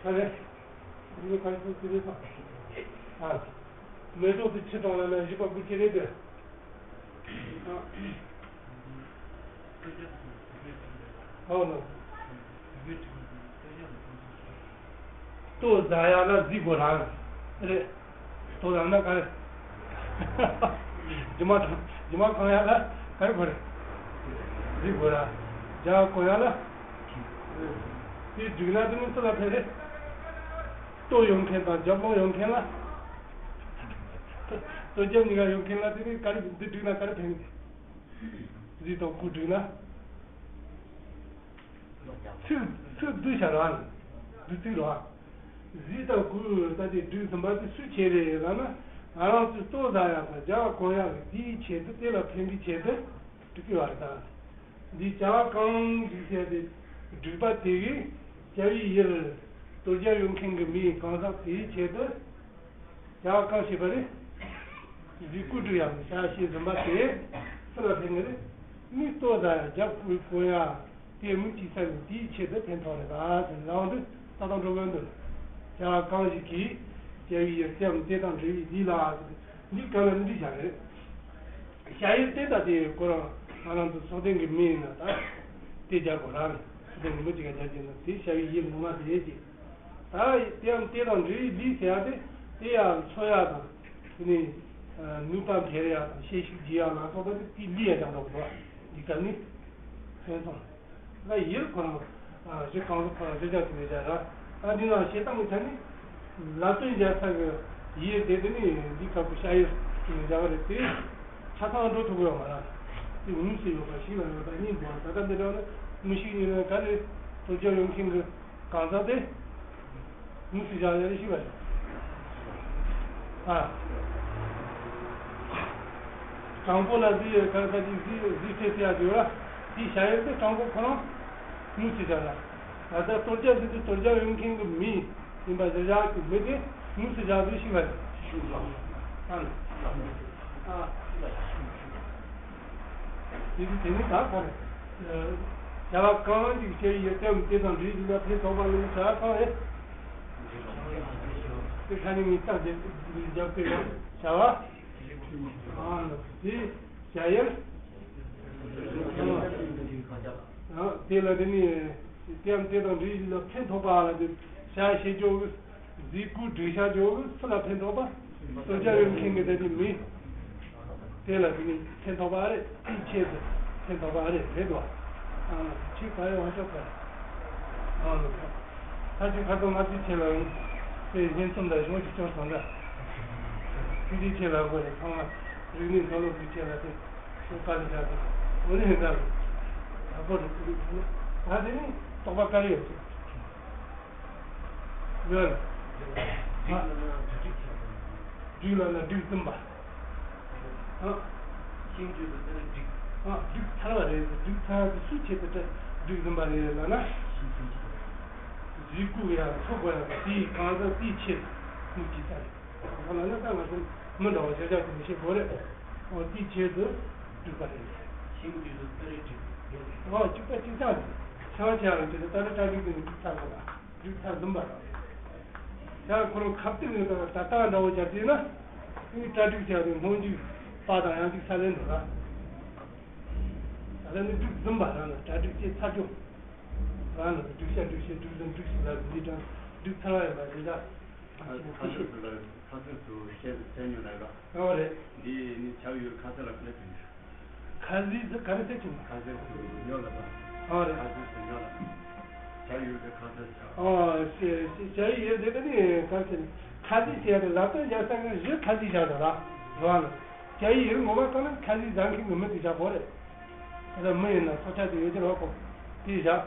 ཆ་རེད། འདི་ག་ཚོད་ཅི་རེད་ད། ཨ། མེ་ཏོག་དེ་ཆེ་དྲང་ལ་ན་བཞི་པ་དགུ་ཅི་རེད་དེ། ཨོ་ནོ། ལྟོ་ཟ་ཡ་ལ་གཟིགས་དགོས་རང་རེད། ལྟོ་ཟ་ན་ག་རེ། རྒྱུ་མ་དང་རྒྱུ་མ་གང་ཡ་ལ་ག་རེ་དགོས་རེད། གཟིགས་དགོས་ར། རྒྱ་གོ་ཡ་ལ། དེ་འགྲིག་ན་དེ་ནི་སུ་ལ་ཕན་རེད། ལྟོ་ཡོང་མཁན་དང་རྒྱབ་ལོགས་ཡོང་མཁན་ལ། ལྟོ་རྒྱབ་གཉིས་ཀ་ཡོང་མཁན་ལ་དེ་ནི་ག་རེ་འདི་འགྲིག་ན་ག་རེ་ཕན་གི། གཟིགས་དང་སྐུ་འགྲིག་ན། ཚིག་ཚིག་བསྡུས་བྱ་ར། བསྡུས་ཚིག་ར། གཟིགས་དང་གུས་ལྟ་སྟེ་སྒྲིག་ཟིན་པ་དེ་སུས་བྱས་རེད་ལབ་ན། ང་རང་ཚོས་ལྟོ་ཟ་ཡག་དང་བྱ་བ་གང་ཡག་གི་དེའི་ཆེད་དུ། དེ་ལ་ཕན་པའི་ཆེད་དུ་སྒྲིག་གི་བ་རེད་ད། འདི་བྱ་བ་གང་ཞིག་ཟེར་ཏེ་སྒྲིག་པ་དེ་གིས་རྒྱལ་བའི་ཡུལ་དོལ་རྒྱལ་ཡོད་མཁན་གྱི་མིའི་གང་ཟག་དེའི་ཆེད་དུ། བྱ་བ་གང་བྱེད་པ་རེད། གཟིགས་བཀོད་སྒྲིག་ཡག་བྱ་བྱེད་ཟིན་པ་དེ་སུ་ལ་ཕན་གི་རེད། མིས་ལྟོ་ཟ་ཡག་རྒྱབ་ཁུར་གོན་ཡག་དེ་མིག་གཅིག་ས་ནས་དེའི་ཆེད་དུ་ཕན་ཐོགས་རེད་པ་ཟེར་ལའང་འདི་ལྟ་སྟངས་འགྲོ་གི་འདུག་བྱ་བ་གང་ཞིག་གིས་རྒྱལ་བའི་ཡུལ་དེའམ་དེ་དང་འབྲེལ་བའི་ལུས་ལ་འདི་ག་ལ་འདི་བྱ་རེད། བྱ་ཡུལ་དེ་ལྟ་དེ་ཁོ་རང་ང་རང་ཚོ་སྲོག་ལྡན་གྱི་མི་ཡིན་ན་ད་དེ་རྒྱག་དགོས་ར་རེད། སྲོག་ལྡན་གྱི་མི་གཅིག་ག་རྒྱག་རྒྱུ་ན་དེ་བྱ་བའི་ཡུལ་ངོ་མ་དེ་ཡོད་ཀྱི། ད་དེའམ་དེ་དང་འབྲེལ་བའི་ལུས་ཟེར་ཡག་དེ་དེ་ཡང་འཚོ་ཡག་དང་དེ་ནས་ནུས་པ་འཕེལ་ཡག་དང་ཤེས་ཤུགས་རྒྱས་ཡག་ལ་སོགས་པ་དེ་དེའི་ལུས་ཡང་སྦྱང་དགོས་རེད། འདི་ག་ནི་ཕན་སོང་། ལ་ཡུལ་ཁོ་རང་གཞི་གང་ཟག་ཁོ་རང་གཞི་རྒྱ་དེ་ནས་བཞག་ར། ཨ་འདི་ནང་བཤད་སྟངས་ཀྱི་ཆ་ནས་ལ་སྟོན་རྒྱག་ས་གི་ཡུལ་དེ་དེ་ནི་འདི་སྐབས་ཀྱི་བྱ་ཡུལ་དེ་ནས་བཞག་པ་རེད་དེ། ཆ་ཚང་འགྲོ་ཐུབ་ཡོད་མ་རེད། དེ་དངོས་སུ་ཡོད་པ་ཞིག་ལ་ཡོད་པ་གཉིས་འདུག་ད་ལྟ་འདི་འདྲ་ནི་དངོས་གཞི་ཉིད་ནས་ག་རེ་དོལ་རྒྱལ་ཡོད་མཁན་གྱི་གང་ཟག་དེ། དངོས་སུ་བཞག་ཡ་རེ་ཞིག་ལ་ཡོད། ཨ། དྲང་པོ་ལ་གཟིགས་ག་རེ་ཟེར་གྱི་གཟིགས་གཟིགས་བྱེད་ཟེར་ཡ་ཡོད་ར། དེའི་བྱ་ཡུལ་དེ་དྲང་པོ་ཁོ་རང་དངོས་སུ་བཞག་ཡ། ད་ལྟ་དོལ་རྒྱལ་ཟེར་དུས་དོལ་རྒྱལ་ཡོད་མཁན་གྱི་མི་ཡིན་པ་གཞི་བཞག་གི་མི་དེ་དངོས་སུ་བཞག་དུས་ཤིག་ལ་ཡོད། ཨ་ནི། ཨ། དེ་དུས་དེ་ནི་ད་ག་རེ། བྱ་བ་གང་ཞིག་བྱས་ཡོད་དེ་དེ་དང་འབྲེལ་གྱི་ལ་ཕན་ཐོགས་པ་ལ་ནི་བྱ་བ་གང་རེད། དེ་ཁ་ནས་ངས་རྟགས་བརྒྱབ་རྒྱབ་པའི་བྱ་བ། ཨ་ནི་དེ་བྱ་ཡུལ། དེ་ལ་དེ་ནི་དེའམ་དེ་དང་འབྲེལ་ཡོད་ལ་ཕན་ཐོགས་པ་ལ་དེ་བྱ་བྱེད་ཆོག་གི། གཟིགས་བཀོད་སྒྲིག་བྱ་ཆོག་གི། སུ་ལ་ཕན་ཐོགས་པ། དོལ་རྒྱལ་ཡོད་མཁན་གྱི་དེ་དེ་མི་དེ་ལ་དེ་ནི་ཕན་ཐོགས་པ་རེད། ཆེད་དུ་ཕན་ཐོགས་པ་རེད། རེད་དོ། ཨ་ཆེད་ག་ཡོད་ང་ཅོག་ག་ཨ་ཁ་ཅིག་ཁ་ཏོ་ང་ཅིག་ཆེད་ལ་ཡོང་དེ་སྙན་རྩོམ་དང་གཞུང་གི་སྐྱོར་སོང་ད་ཁྱེད་ཀྱི་ཆེད་ལ་དགོས་རེད། ཚང་མ་རིག་གནས་མཐོ་སློབ་ཀྱི་ཆེད་ལ་དེ། སོ་ཀ་ལི་ཀ་ཏི། འོ་ནི་ཧེ་ཀ་ལི། ད་པོ་རུ་ཀུ་རུ་ཀུ་ནི། ད་དེ་ནི་རྟོགས་པ་དཀའ་ལས་ཡོད་ཚུལ། ཡོད་ལ། རྒྱུད་ལ་ན་སྒྲིག་འཛིན་པ། ཨ། ཤིང་རྒྱུད་དུ་དེ་ནི་སྒྲིག་ཨ། སྒྲིག་ཚར་བ་རེད། སྒྲིག་ཚར་བ་དེ་སུའི་ཆེད་དུ་སྒྲིག་འཛིན་པ་རེད་ལ་ན། གཟིགས་སྐུ་ཡང་འཚོ་དགོས་ཡང་དེའི་གང་ཟག་དེའི་ཆེད་དུ་དངོས་ཀྱི་ས་རེད། ཁོ་ལ་ནི་ད་ང་ཚོ་མི་འདྲ་བ་ཤ་ཤ་དེ་མི་ཤེས་དགོས་རེད། འོ་དེའི་ཆེད་དུ་སྒྲིག་པ་རེད། ཤིང་རྒྱུད་དུ་ཏི་རི་སྒྲིག་འོ་གཅིག་པ་གཅིག་རྐྱང་རེད། ཆང་ཆེ་ཡང་ཆེ་ཏི་རི་གྲ་སྒྲིག་དེ་ནི་སྒྲིག་ཚར་དགོས་ལ་སྒྲིག་ཚར་འཛིན་པ་རེད། ཡང་ཁོ་རང་ཁ་གཏད་ནས་ད་ལྟ་འདྲ་བོ་བྱ་དུས་ན་ཨི་གྲ་སྒྲིག་བྱ་དུས་སྔོན་འཇུག་པ་དང་ཡང་འཇུག་ས་ལེན་འགྲོ་ལ། ད་ལྟ་ནི་སྒྲིག་འཛིན་པ་རང་ལ་གྲ་སྒྲིག་བྱས་ཚར་ཆོག་རང་ལ་སྒྲིག་བྱ་སྒྲིག་བྱེད་སྒྲིག་འཛིན་སྒྲིག་ཞིག་ལ་འདི་གྲངས་སྒྲིག་ཚར་བ་ཡིན་པ་དེ་འདྲ། ཁ་ཁ་ཤས་ཁ་ཤས་སུ་བཤད་བཤད་མྱོང་ལ་ཡོད། ཨོ་རེད། འདི་ནི་བྱ་བའི་ཡུལ་ཁ་ཟས་ལ་ག་རེ་ཟེར་ནས། ཁ་ཟས་ཟེར་ག་རེ་ཟེར་གྱི་ན། ཁ་ཟས་སུ་ཉོ་ལ་ད། ཨོ་རེད། ཁ་ཟས་སུ་ཉོ་ལ་ད། བྱ་ཡུལ་དེ་ཁ་ཟས་བྱ། ཨོ་བྱ་བྱ་ཡུལ་དེ་ནི་ག་རེ་ཟེར་ན། ཁ་ཟས་ཟེར་ཡ་དེ་ལབ་སྟངས་རྒྱག་ས་གི་གཞི་ཁ་ཟས་བཞག་དང་ལ་རོ་ཨ་ལ། བྱ་ཡུལ་ངོ་མ་གང་ན་ཁ་ཟས་བཟའ་མཁན་གྱི་མི་དེ་བཞག་གོ་རེད། ད་ལྟ་མི་ཡིན་ན་སྲོག་ཆགས་དེ་ཡོད་ཀྱི་རེད་གོ། དེ་བཞག་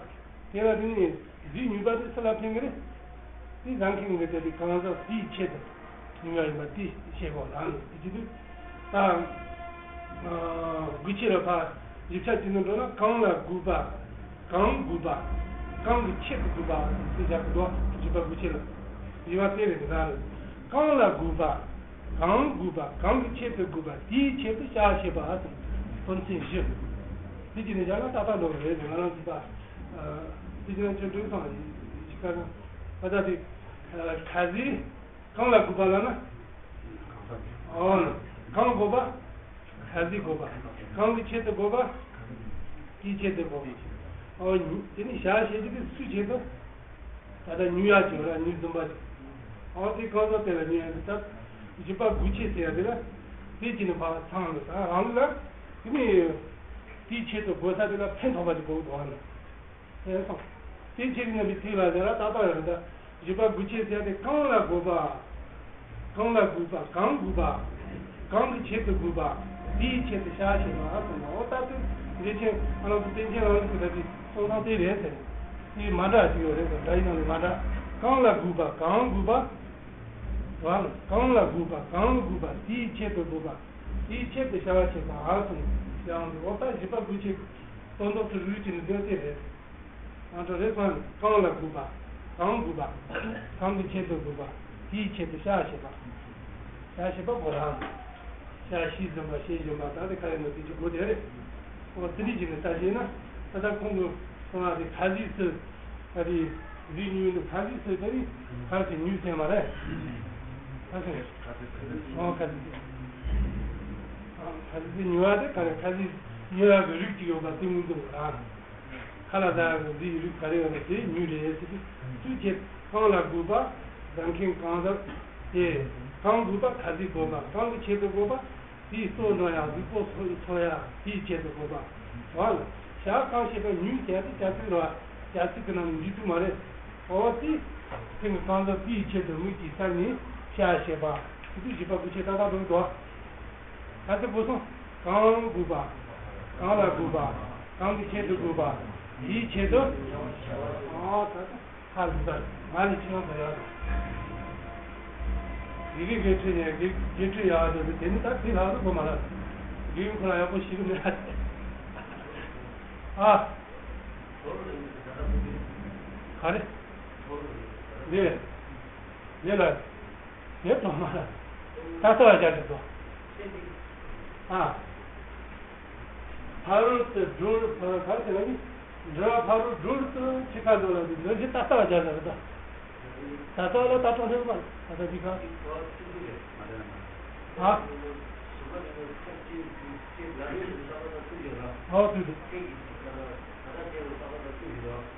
དེ་ལ་དེ་ནི་གཟིགས་ནུས་པ་དེ་སུ་ལ་ཕན་གི་རེད། དེ་བཟང་མཁན་གི་དེ་དེ་གང་ཟག་དེའི་ཆེད་དུ་ནུས་པ་ཡིན་པ་དེ་ཤེས་དགོས་ལ་ནི་དེ་བྱེད་དུས་ད་དགོས་ཆེད་ལ་ཕ་བཞི་ཆ་གཅིག་ནང་འགྲོ་ན་གང་ལ་དགོས་པ། གང་དགོས་པ། གང་གི་ཆེད་དུ་དགོས་པ་དེ་བཞག་གི་འདུག་བཞི་པ་དགོས་ཆེད་ལ་བཞི་པ་དེ་རེད། དེ་ལ་ནི་གང་ལ་དགོས་པ། གང་དགོས་པ། གང་གི་ཆེད་དུ་དགོས་པ། དེའི་ཆེད་དུ་བྱ་བྱེད་པ་དང་དོན་ཚན་བཞི། དེ་གཅིག་ནས་བཞག་ན་ཏག་ཏག་འགྲོ་གི་རེད། ང་རང་ཚོ་ད། དེ་ཅི་ན་ཁྱོད་འགྲོ་སོང་ཡིན་ཁ་ན་ཨ་ད་དེ་ཁ་ཟས་གང་ལ་དགོས་པ་ལབ་ན། ཨོ་ན་གང་དགོས་པ། ཁ་ཟས་དགོས་པ། གང་གི་ཆེད་དུ་དགོས་པ། དེའི་ཆེད་དུ་དགོས་པ། ཨོ་དེ་ནི་བྱ་བྱེད་ཀྱི་དེ་སུའི་ཆེད་དུ། ད་ལྟ་ཉོ་ཡག་ཅིག་ཡོད་ལ་ཉོ་འཛིན་པ་ཅིག་ཨོ་དེ་གང་ཟག་དེ་ལ་ཉོ་ཡག་དེ་ད་བཞི་པ་དགོས་ཆེད་ཟེར་ཡག་དེ་ལ་དེ་ཅི་ནི་ཕར་ཚང་ནས་ད་རང་ལ་དེ་ནི་དེའི་ཆེད་དུ་དགོས་ས་དེ་ལ་ཕན་ཐོགས་པ་ཅིག་དགོས་འདུག་ཨ་ནི། ཨེ་སོང་། དེ་ཕྱིར་ན་མི་ཐིག་ལ་ཟེར་ལ་ཏག་ཏག་ཡོད་རེད་ད། བཞི་པ་དགོས་ཆེད་ཟེར་དེ་གང་ལ་དགོས་པ། གང་ལ་དགོས་པ། གང་དགོས་པ། གང་གི་ཆེད་དུ་དགོས་པ། དེའི་ཆེད་དུ་བྱ་བྱེད་པ་ཟེར་ན་འོ་ད་དེ་འགྲེལ་ཆེན་ང་རང་ཚོ་བསྟན་ཆེན་རང་ལུགས་ཀྱི་ད་དེ་གསུང་སྟངས་དེ་རེད་ཟེར། དེ་མ་འདྲ་ཞིག་ཡོད་རེད། སྒྲ་ཡི་ནང་ནས་མ་འདྲ། གང་ལ་དགོས་པ། གང་དགོས་པ། རང་ལ་གང་ལ་དགོས་པ། གང་དགོས་པ། དེའི་ཆེད་དུ་དགོས་པ། དེའི་ཆེད་དུ་བྱ་བ་བྱེད་པ། ཨ་གསུངས་ཡང་འོ་ད་བཞི་པ་དགོས་ཆེད་དོན་དག་ཏུ་རུས་ཀྱི་ནི་འདོད་དེ་རེད། ཨ་འདྲ་རེད་སོང་། གང་ལ་དགོས་པ། གང་དགོས་པ། གང་གི་ཆེད་དུ་དགོས་པ། དེའི་ཆེད་དུ་བྱ་བྱེད་པ། བྱ་བྱེད་པ་གོ་རང་། བྱ་ཤེས་ཟིན་པ། ཤེས་བཞིན་པ། ད་དེ་ག་རེ་ནོ་དེ་ཅིག་གོ་དེ་རེད། འོ་དེ་འདྲ་ཅིག་ནས་ལྟ་བྱས་ན། ད་ལྟ་ཁོང་གིས་གསུངས་པ་དེ་ཁ་ཟས་སུ། ད་དེ་རིགས་ཉུང་ནི་ཁ་ཟས་སུ་དེ་ནི་ག་རེ་ཟེར། ཉུང་ཟེར་མ་རེད། ཁ་ཟས། ཨོ་ཁ་ཟས། ཨ་ཁ་ཟས་དེ་ཉུང་བ་དེ་ག་རེ། ཁ་ཟས་ཉུང་བ་གི་རིགས་ཅིག་ཡོད་པ་དེ་མི་འདུག་རང་། ཁ་ལ་ཟ་ཡག་གི་འདི་ཡི་རིགས་ག་རེ་ཡོད་ན་དེ་ཉུང་རེད་ཟེར་གྱི། ཐུགས་ཆེ། གང་ལ་དགོས་པ། ཟ་མཁན་གང་ཟག་དེ། གང་དགོས་པ། ག་ཟིག་དགོས་པ། གང་གི་ཆེད་དུ་དགོས་པ། དེའི་སྲོག་འགྲོ་ཡག། གཟུགས་པོ་འཚོ་འཚོ་ཡག་དེའི་ཆེད་དུ་དགོས་པ། འོ་ལ། བྱ་གང་བྱེད་པ། ཉུང་བྱས་ཏེ་བྱ་ཚིག་རེད་བ། བྱ་ཚིག་གི་ནང་ནས་འཇུག་ཐུབ་མ་རེད། འོ་དེ། དེ་ནི་གང་ཟག་དེའི་ཆེད་དུ་དམིགས་ཀྱིས་བསལ་ནས་བྱ་བྱེད་པ། དེ་དུས་བཞི་པ་དགོས་ཆེད་ཏག་ཏག་འགྲོ་གི་འདུག་ད་ལྟ་བུ་སོང་། གང་དགོས་པ། གང་ལ་དགོས་པ། གང་གི་ཆེད་དུ་དགོས་པ། དེའི་ཆེད་དུ། ཨ་ད་ལྟ་ཧ་ལས་པ། ང་ནི་ཅི་ཡང་མ་ཡོད། དེ་གི་དགེ་ཁྲིད་ནས་དགེ་དགེ་ཁྲིད་ཡག་འདུག་དེ་ནི་ད་དེ་ལྷག་ཏུ་དགོས་མ་རེད། དགེ་རྒན་ཁོ་རང་ཡག་པོ་ཞིག་མེད། ཨ། ག་རེ། ལས། ལས་ལ། ཡོད་དོ་མ། ད་ལྟ་བ་བྱ་འདི་དོ། ཨ། ཕ་རོལ་ཏུ་སྒྲོལ། ཕ་རོལ་ག་རེ་ཟེར་ན་ནི། འགྲོ་བ་ཕ་རོལ་སྒྲོལ་དུ་ཆི་ཁ་འགྲོ་ལ་འདི་འདོན་ཞིག་ད་ལྟ་བ་བྱ་འདི་དོ། ད་ལྟ་བ་ལ་ད་ལྟ་འདོན་པ་ད་ལྟ་འདི་ག་ཨ། ཨོ་དུ་དུ།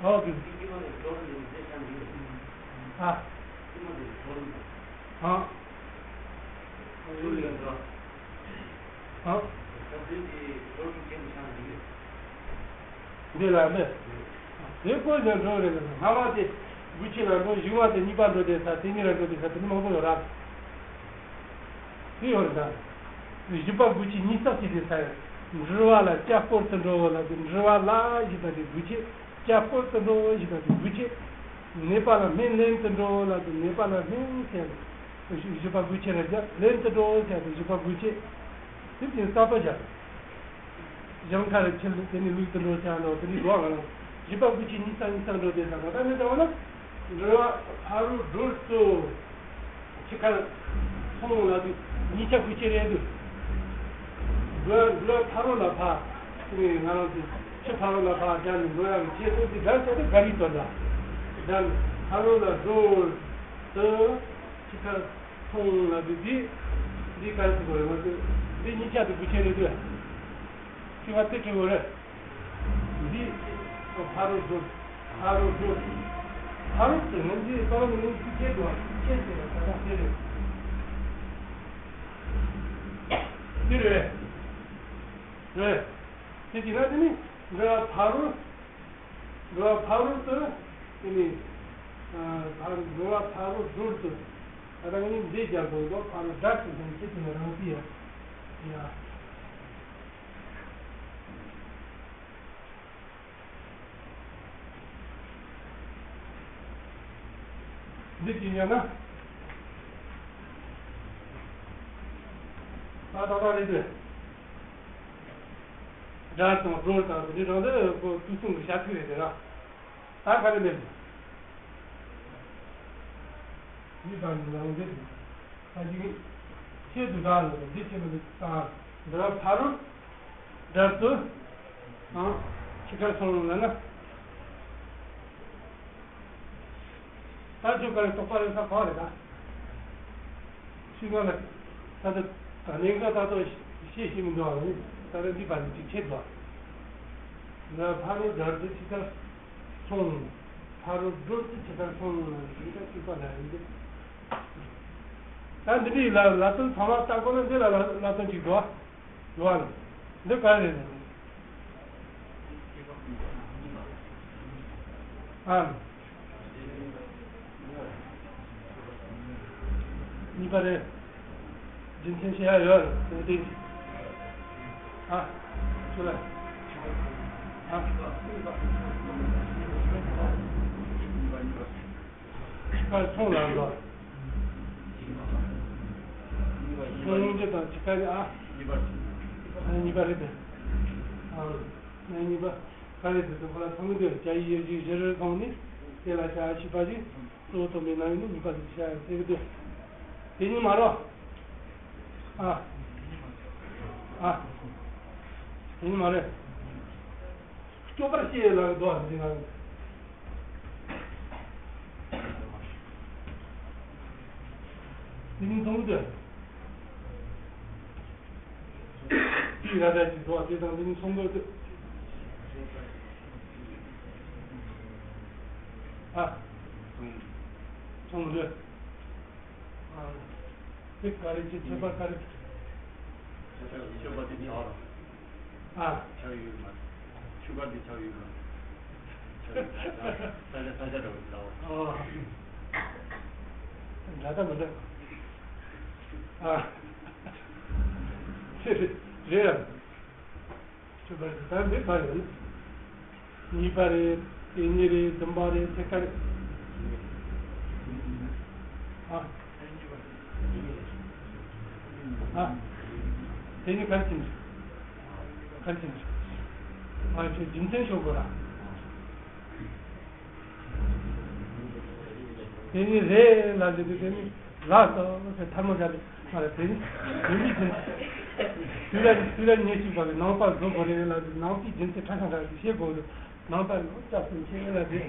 ཨོ་དུ་དུ། ཨ། ཨ། ཨ། འདི་ལ་ནི། དེ་ཀུན་ནས་འགྲོ་རེད། སྔ་མ་དེ་དགུ་ཆེ་ལ་འགྲོ། གཞུག་མ་དེ་གཉིས་པ་འགྲོ་དེ་ས། དེ་གཉིས་ལ་འགྲོ་དེ་ས། དེ་མང་པོ་ཡོད་ར། དེ་ཡོད་རེད་ད། བཞི་པ་དགུ་ཆེ་གཉིས་ས་ཅི་དེ་ས། འགྲུལ་བ་ལ་ཅ་སྐོར་དུ་འགྲོ་བ་ལ་དེ། འགྲུལ་བ་ལ་ཞེས་པ་དེ་དགུ་ཆེ། ཅ་སྐོར་དུ་འགྲོ་ཞེས་པ་དེ་དགུ་ཆེ། ནད་པ་ལ་སྨན་ལེན་དུ་འགྲོ་ལ་དེ། ནད་པ་ལ་སྨན་ཟེར་ཡ་དེ་བཞི་པ་དགུ་ཆེ་རེད་ཀྱང་། ལེན་དུ་འགྲོ་ཟེར་ཡ་དེ་བཞི་པ་དགུ་ཆེ། དེ་བཞིན་གསར་པ་སྦྱར། གཞན་ཁ་རེ་ཁྱེར་དེ་ནི་ལུག་ཏུ་འགྲོ་བྱ་འགྲོ། དེ་ནི་འགྲོ་བ་ལ་བཞི་པ་དགུ་ཆེ་གཉིས་ས་གཉིས་ས་འགྲོ་དེ་ས། ད་ནི་ད་བ་ན་འགྲོ་བ་ཕ་རོལ་སྒྲོལ་དུ། ཆི་ཁར་སོང་ལ་དུ་གཉིས་ཆ་དགུ་ཆེ་རེད་དུ། འགྲོ་འགྲོ་ཕ་རོལ་ལ་ཕ། ང་རང་ཚོ་ཆུ་ཕ་རོལ་ལ་ཕ་སྦྱར་ནས་འགྲོ་ཡག་གི་ཆེད་དུ་དེ་སྦྱར་བྱས་ཏེ་ག་རེ་དོན་དག་སྦྱར་ནས་ཕ་རོལ་ལ་སྒྲོལ་དུ་ཆི་ཁར་སོང་ལ་དུ་འདི་འདི་ག་རེ་ཟེར་དགོས་རེད། ང་ཚོ་འདི་གཉིས་ཆ་དུ་དགུ་ཆེ་རེད་དུ། ཆི་ཁར་དེ་དྲི་དགོས་རེད། འདི་ཕ་རོལ་སྒྲོལ། ཕ་རོལ་སྒྲོལ། ཕ་རོལ་དུ་ནི་འདི་ཕ་རོལ་ནི་ཆུ་ཆེ་དུ་ཆེ་ཟེར་བ་ད་ལྟ་དེ་རེད། འདི་རེད། རེད། དེ་བྱས་ན་དེ་ནི་འགྲོ་བ་ཕ་རོལ། འགྲོ་བ་ཕ་རོལ་དུ། དེ་ནི་ཕ་རོལ། འགྲོ་བ་ཕ་རོལ་སྒྲོལ་དུ། ད་ལྟ་ངས་འདི་སྦྱར་དགོས་འདུག་ཕ་རོལ་སྒྲ་ཞིག་དང་ཆེ་དུ་ནི་རང་སྲིད་ཡ། ཡ། འདི་ཅི་ཡིན་ན། ད་ད་ད་རེད་དེ། སྒྲ་དང་སྒྲོལ་དང་འདི་རང་འདི་ཁོ་དུས་གསུམ་གྱི་བྱ་ཚིག་རེད་དེ་ར། ད་ག་རེ་མེད། འདི་དང་ནང་འདི། ད་ཅིག་ཆེད་དུ་བདག་ལ་འདི་ཆེད་དུ་བདག་འདི་ལ་ཕ་རོལ་སྒྲོལ་དུ། ཨང་། ཆི་ཁར་སོང་ལ་ན། ད་ཆོ་ག་རེ་རྟོགས་པ་རེད་ས་ག་རེ་ད། ཤི་ག་ལ། ད་ད་ད་ལེན་ག་ད་ད་ཤེས་ཤེས་མི་འདུག་ཨ། ད་ད་འདི་པ་ནི་ཅིག་ཆེད་དུ། འདི་ལ་ཕ་རོལ་སྒྲོལ་དུ་ཆི་ཁར་སོང་། ཕ་རོལ་སྒྲོལ་དུ་ཆི་ཁར་སོང་ལ་ཞིག་ད་ཅིག་པ་ལ་ཡིན་ཏེ། ད་འདི་འདྲའི་ལ་ལ་དོན་ཚང་མ་ལྟ་དགོས་ན་འདི་ལ་ལ་ལ་དོན་ཅིག་འདུག་ཨ། ཡོད་ཨ། འདི་ག་རེ་རེད། ཨ། གཉིས་པ་རེད། རྒྱུ་མཚན་བཤད་ཡ་ཡོད་རེད་དེ། ཨ། ཁྱོད་ལ། ཨ། ཀ་ཚོང་ལ་འགྲོ། ཚོང་སྙིང་རྗེ་དང་ཕྱི་ཀ་ནི་ཨ། གཉིས་པ་རེད་དེ། ཨ། གཉིས་པ་ག་རེ་དེ་ཚོ་ཁོ་ལ་ཚང་གི་དེ་བྱ་ཡི་ཡོད་ཀྱི་བཞི་རེ་གང་ནི་དེ་ལ་བྱ་བྱིས་པ་ཞིག་གཙོ་བོ་ཐོབ་པའི་ནང་ཡིན་ནི་གཉིས་པ་ཞིག་བྱ་ཡི་ཟེར་གི་དེ། དེ་གཉིས་མ་རོ། ཨ། ཨ། དེ་གཉིས་མ་རེད། སྐྱོབ་པར་བཤད་ལ་འདུག་ཨ། འདི་ན། འདི་ནི་མཐོང་གི་འདུག་དེའི་ར་ད་ཅིག་འདུག་ཨ། དེ་དང་འདི་ནི་མཐོང་གི་འདུག་ཨ། མཐོང་གི་འདུག་ཨ། དེ་ག་རེ་ཅིག་ཁྱད་པར་ག་རེ། ཁྱད་པར་དེ་ཉེ་བར། ཨ། ཆགས་ཡོད་མ། ཆུ་ཁ་འདི་ཆགས་ཡོད་མ། ཆགས་ཡོད་མ། ས་ཆ་ས་ཆ་འདྲ་བོ་ཞིག་ལའོ། ཨ། འདྲ་ད་མི་འདྲ། ཨ། ཆེ་རེད་རེད་ཡ། ཆུ་ཁ་འདི་ད་འདི་ག་རེད། གཉིས་པ་རེད། དེ་གཉིས་རེད། བདུན་པ་རེད། ཕྱེད་ཀ་རེད། ཨ། ཨ། དེ་གཉིས་ག་རེ་བྱེད་ནི། ག་རེ་བྱེད་ནི། ཨ། ཁྱོད་རྒྱུ་མཚན་ཤོད་དགོས་ར། དེ་གཉིས་རེད་ལབ་དུས་དེ་ནི་ལགས་སོ་ཟེར་ཐལ་མོ་སྦྱར་ཏེ་ང་ལ་དེ་ནི་དེ་ནི་དེ་དུས་ལ་དུས་ལ་ཉེ་ཞིག་པ་གི་ནང་པ་བཟོ་དགོས་རེད་ལབ་དུས་ནང་པའི་རྒྱུ་མཚན་ཁྲ་ཁྲ་ཁྲ་ཞིག་བཤད་དགོས་རེད། ནང་པ་ལ་སྐྱབས་སུ་མཆི་ལ་དེ།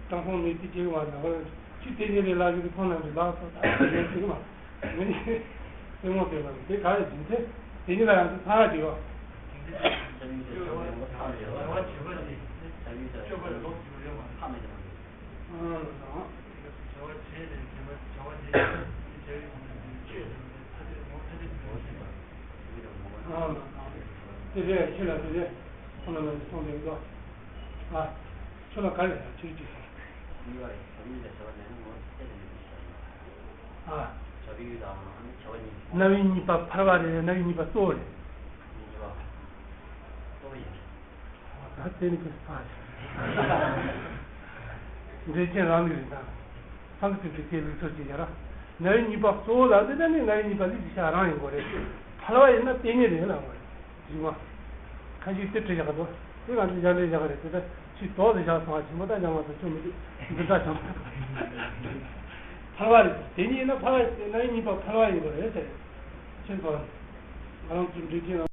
དྲང་སྲོང་མེད་པའི་སྐྱེ་བ་ན་བར་ཅི་སྟེ་ཉེ་རེ་ལ་ཡོད་ཁོང་རྣམས་ཀྱི་ལག་ཏུ་ད་ཡོད་ཅིག་མ། ངས་སེམས་ངོ་དེ་ལ་དེ་ག་རེ་བྱིན་ཚེ་དེ་ཉིད་ལ་ཡང་དུ་ཚང་ར་དེ་ཡོད། དེ་རེད་ཁྱོད་ལ་དེ་རེད་ཁོང་རྣམས་ཀྱི་གསུང་དེ་ཡོད། ཨ། ཁྱོད་ལ་ག་རེ་ཡང་ཁྱོད་ཀྱིས། ཨ། རྣ་བའི་གཉིས་པ་ཕལ་བ་རེད། རྣ་བའི་གཉིས་པ་གཙོ་བོ་རེད། ད་དེ་ནི་ཁྱོད་ཕ་རེད། འགྲེལ་ཆེན་རང་ལུགས་རེད་ད། སངས་རྒྱས་པའི་ཚེ་ལུགས་སྲོལ་གྱི་ཡ་ར། རྣ་བའི་གཉིས་པ་གཙོ་བོ་ལ་འདི་ད་ནི་རྣ་བའི་གཉིས་པ་ལུགས་ཀྱི་ཤ་རང་ཡིན་དགོས་རེད། ཕལ་བ་ཡིན་ན་དེ་ཉིད་རེད་ལ་དགོས་རེད། རིག་པ། ཁ་ཤས་དེ་བྲིས་བཞག་གི་འདུག་དེ་ང་ཚོས་སྦྱང་ལས་བཞག་གི་རེད། དེ་ལྟར་ཕྱིས་ལྡོག་ཏུ་བཞག་སོང་བ་ཆེན་པོ་ད་སྦྱང་བ་དང་ཆོ་མི་འདུག་འདི་འདྲ་བྱུང་། ཕལ་བ་རེད། དེ་ཉིད་ཡིན་ན་ཕལ་བ་རྣ་བའི་གཉིས་པ་ཕལ་བ་ཡིན་པ་རེད་ཟེར། ཁྱེད་ཚོ། ང་རང་ཚོའི་འགྲེལ་ཆེན་ལ།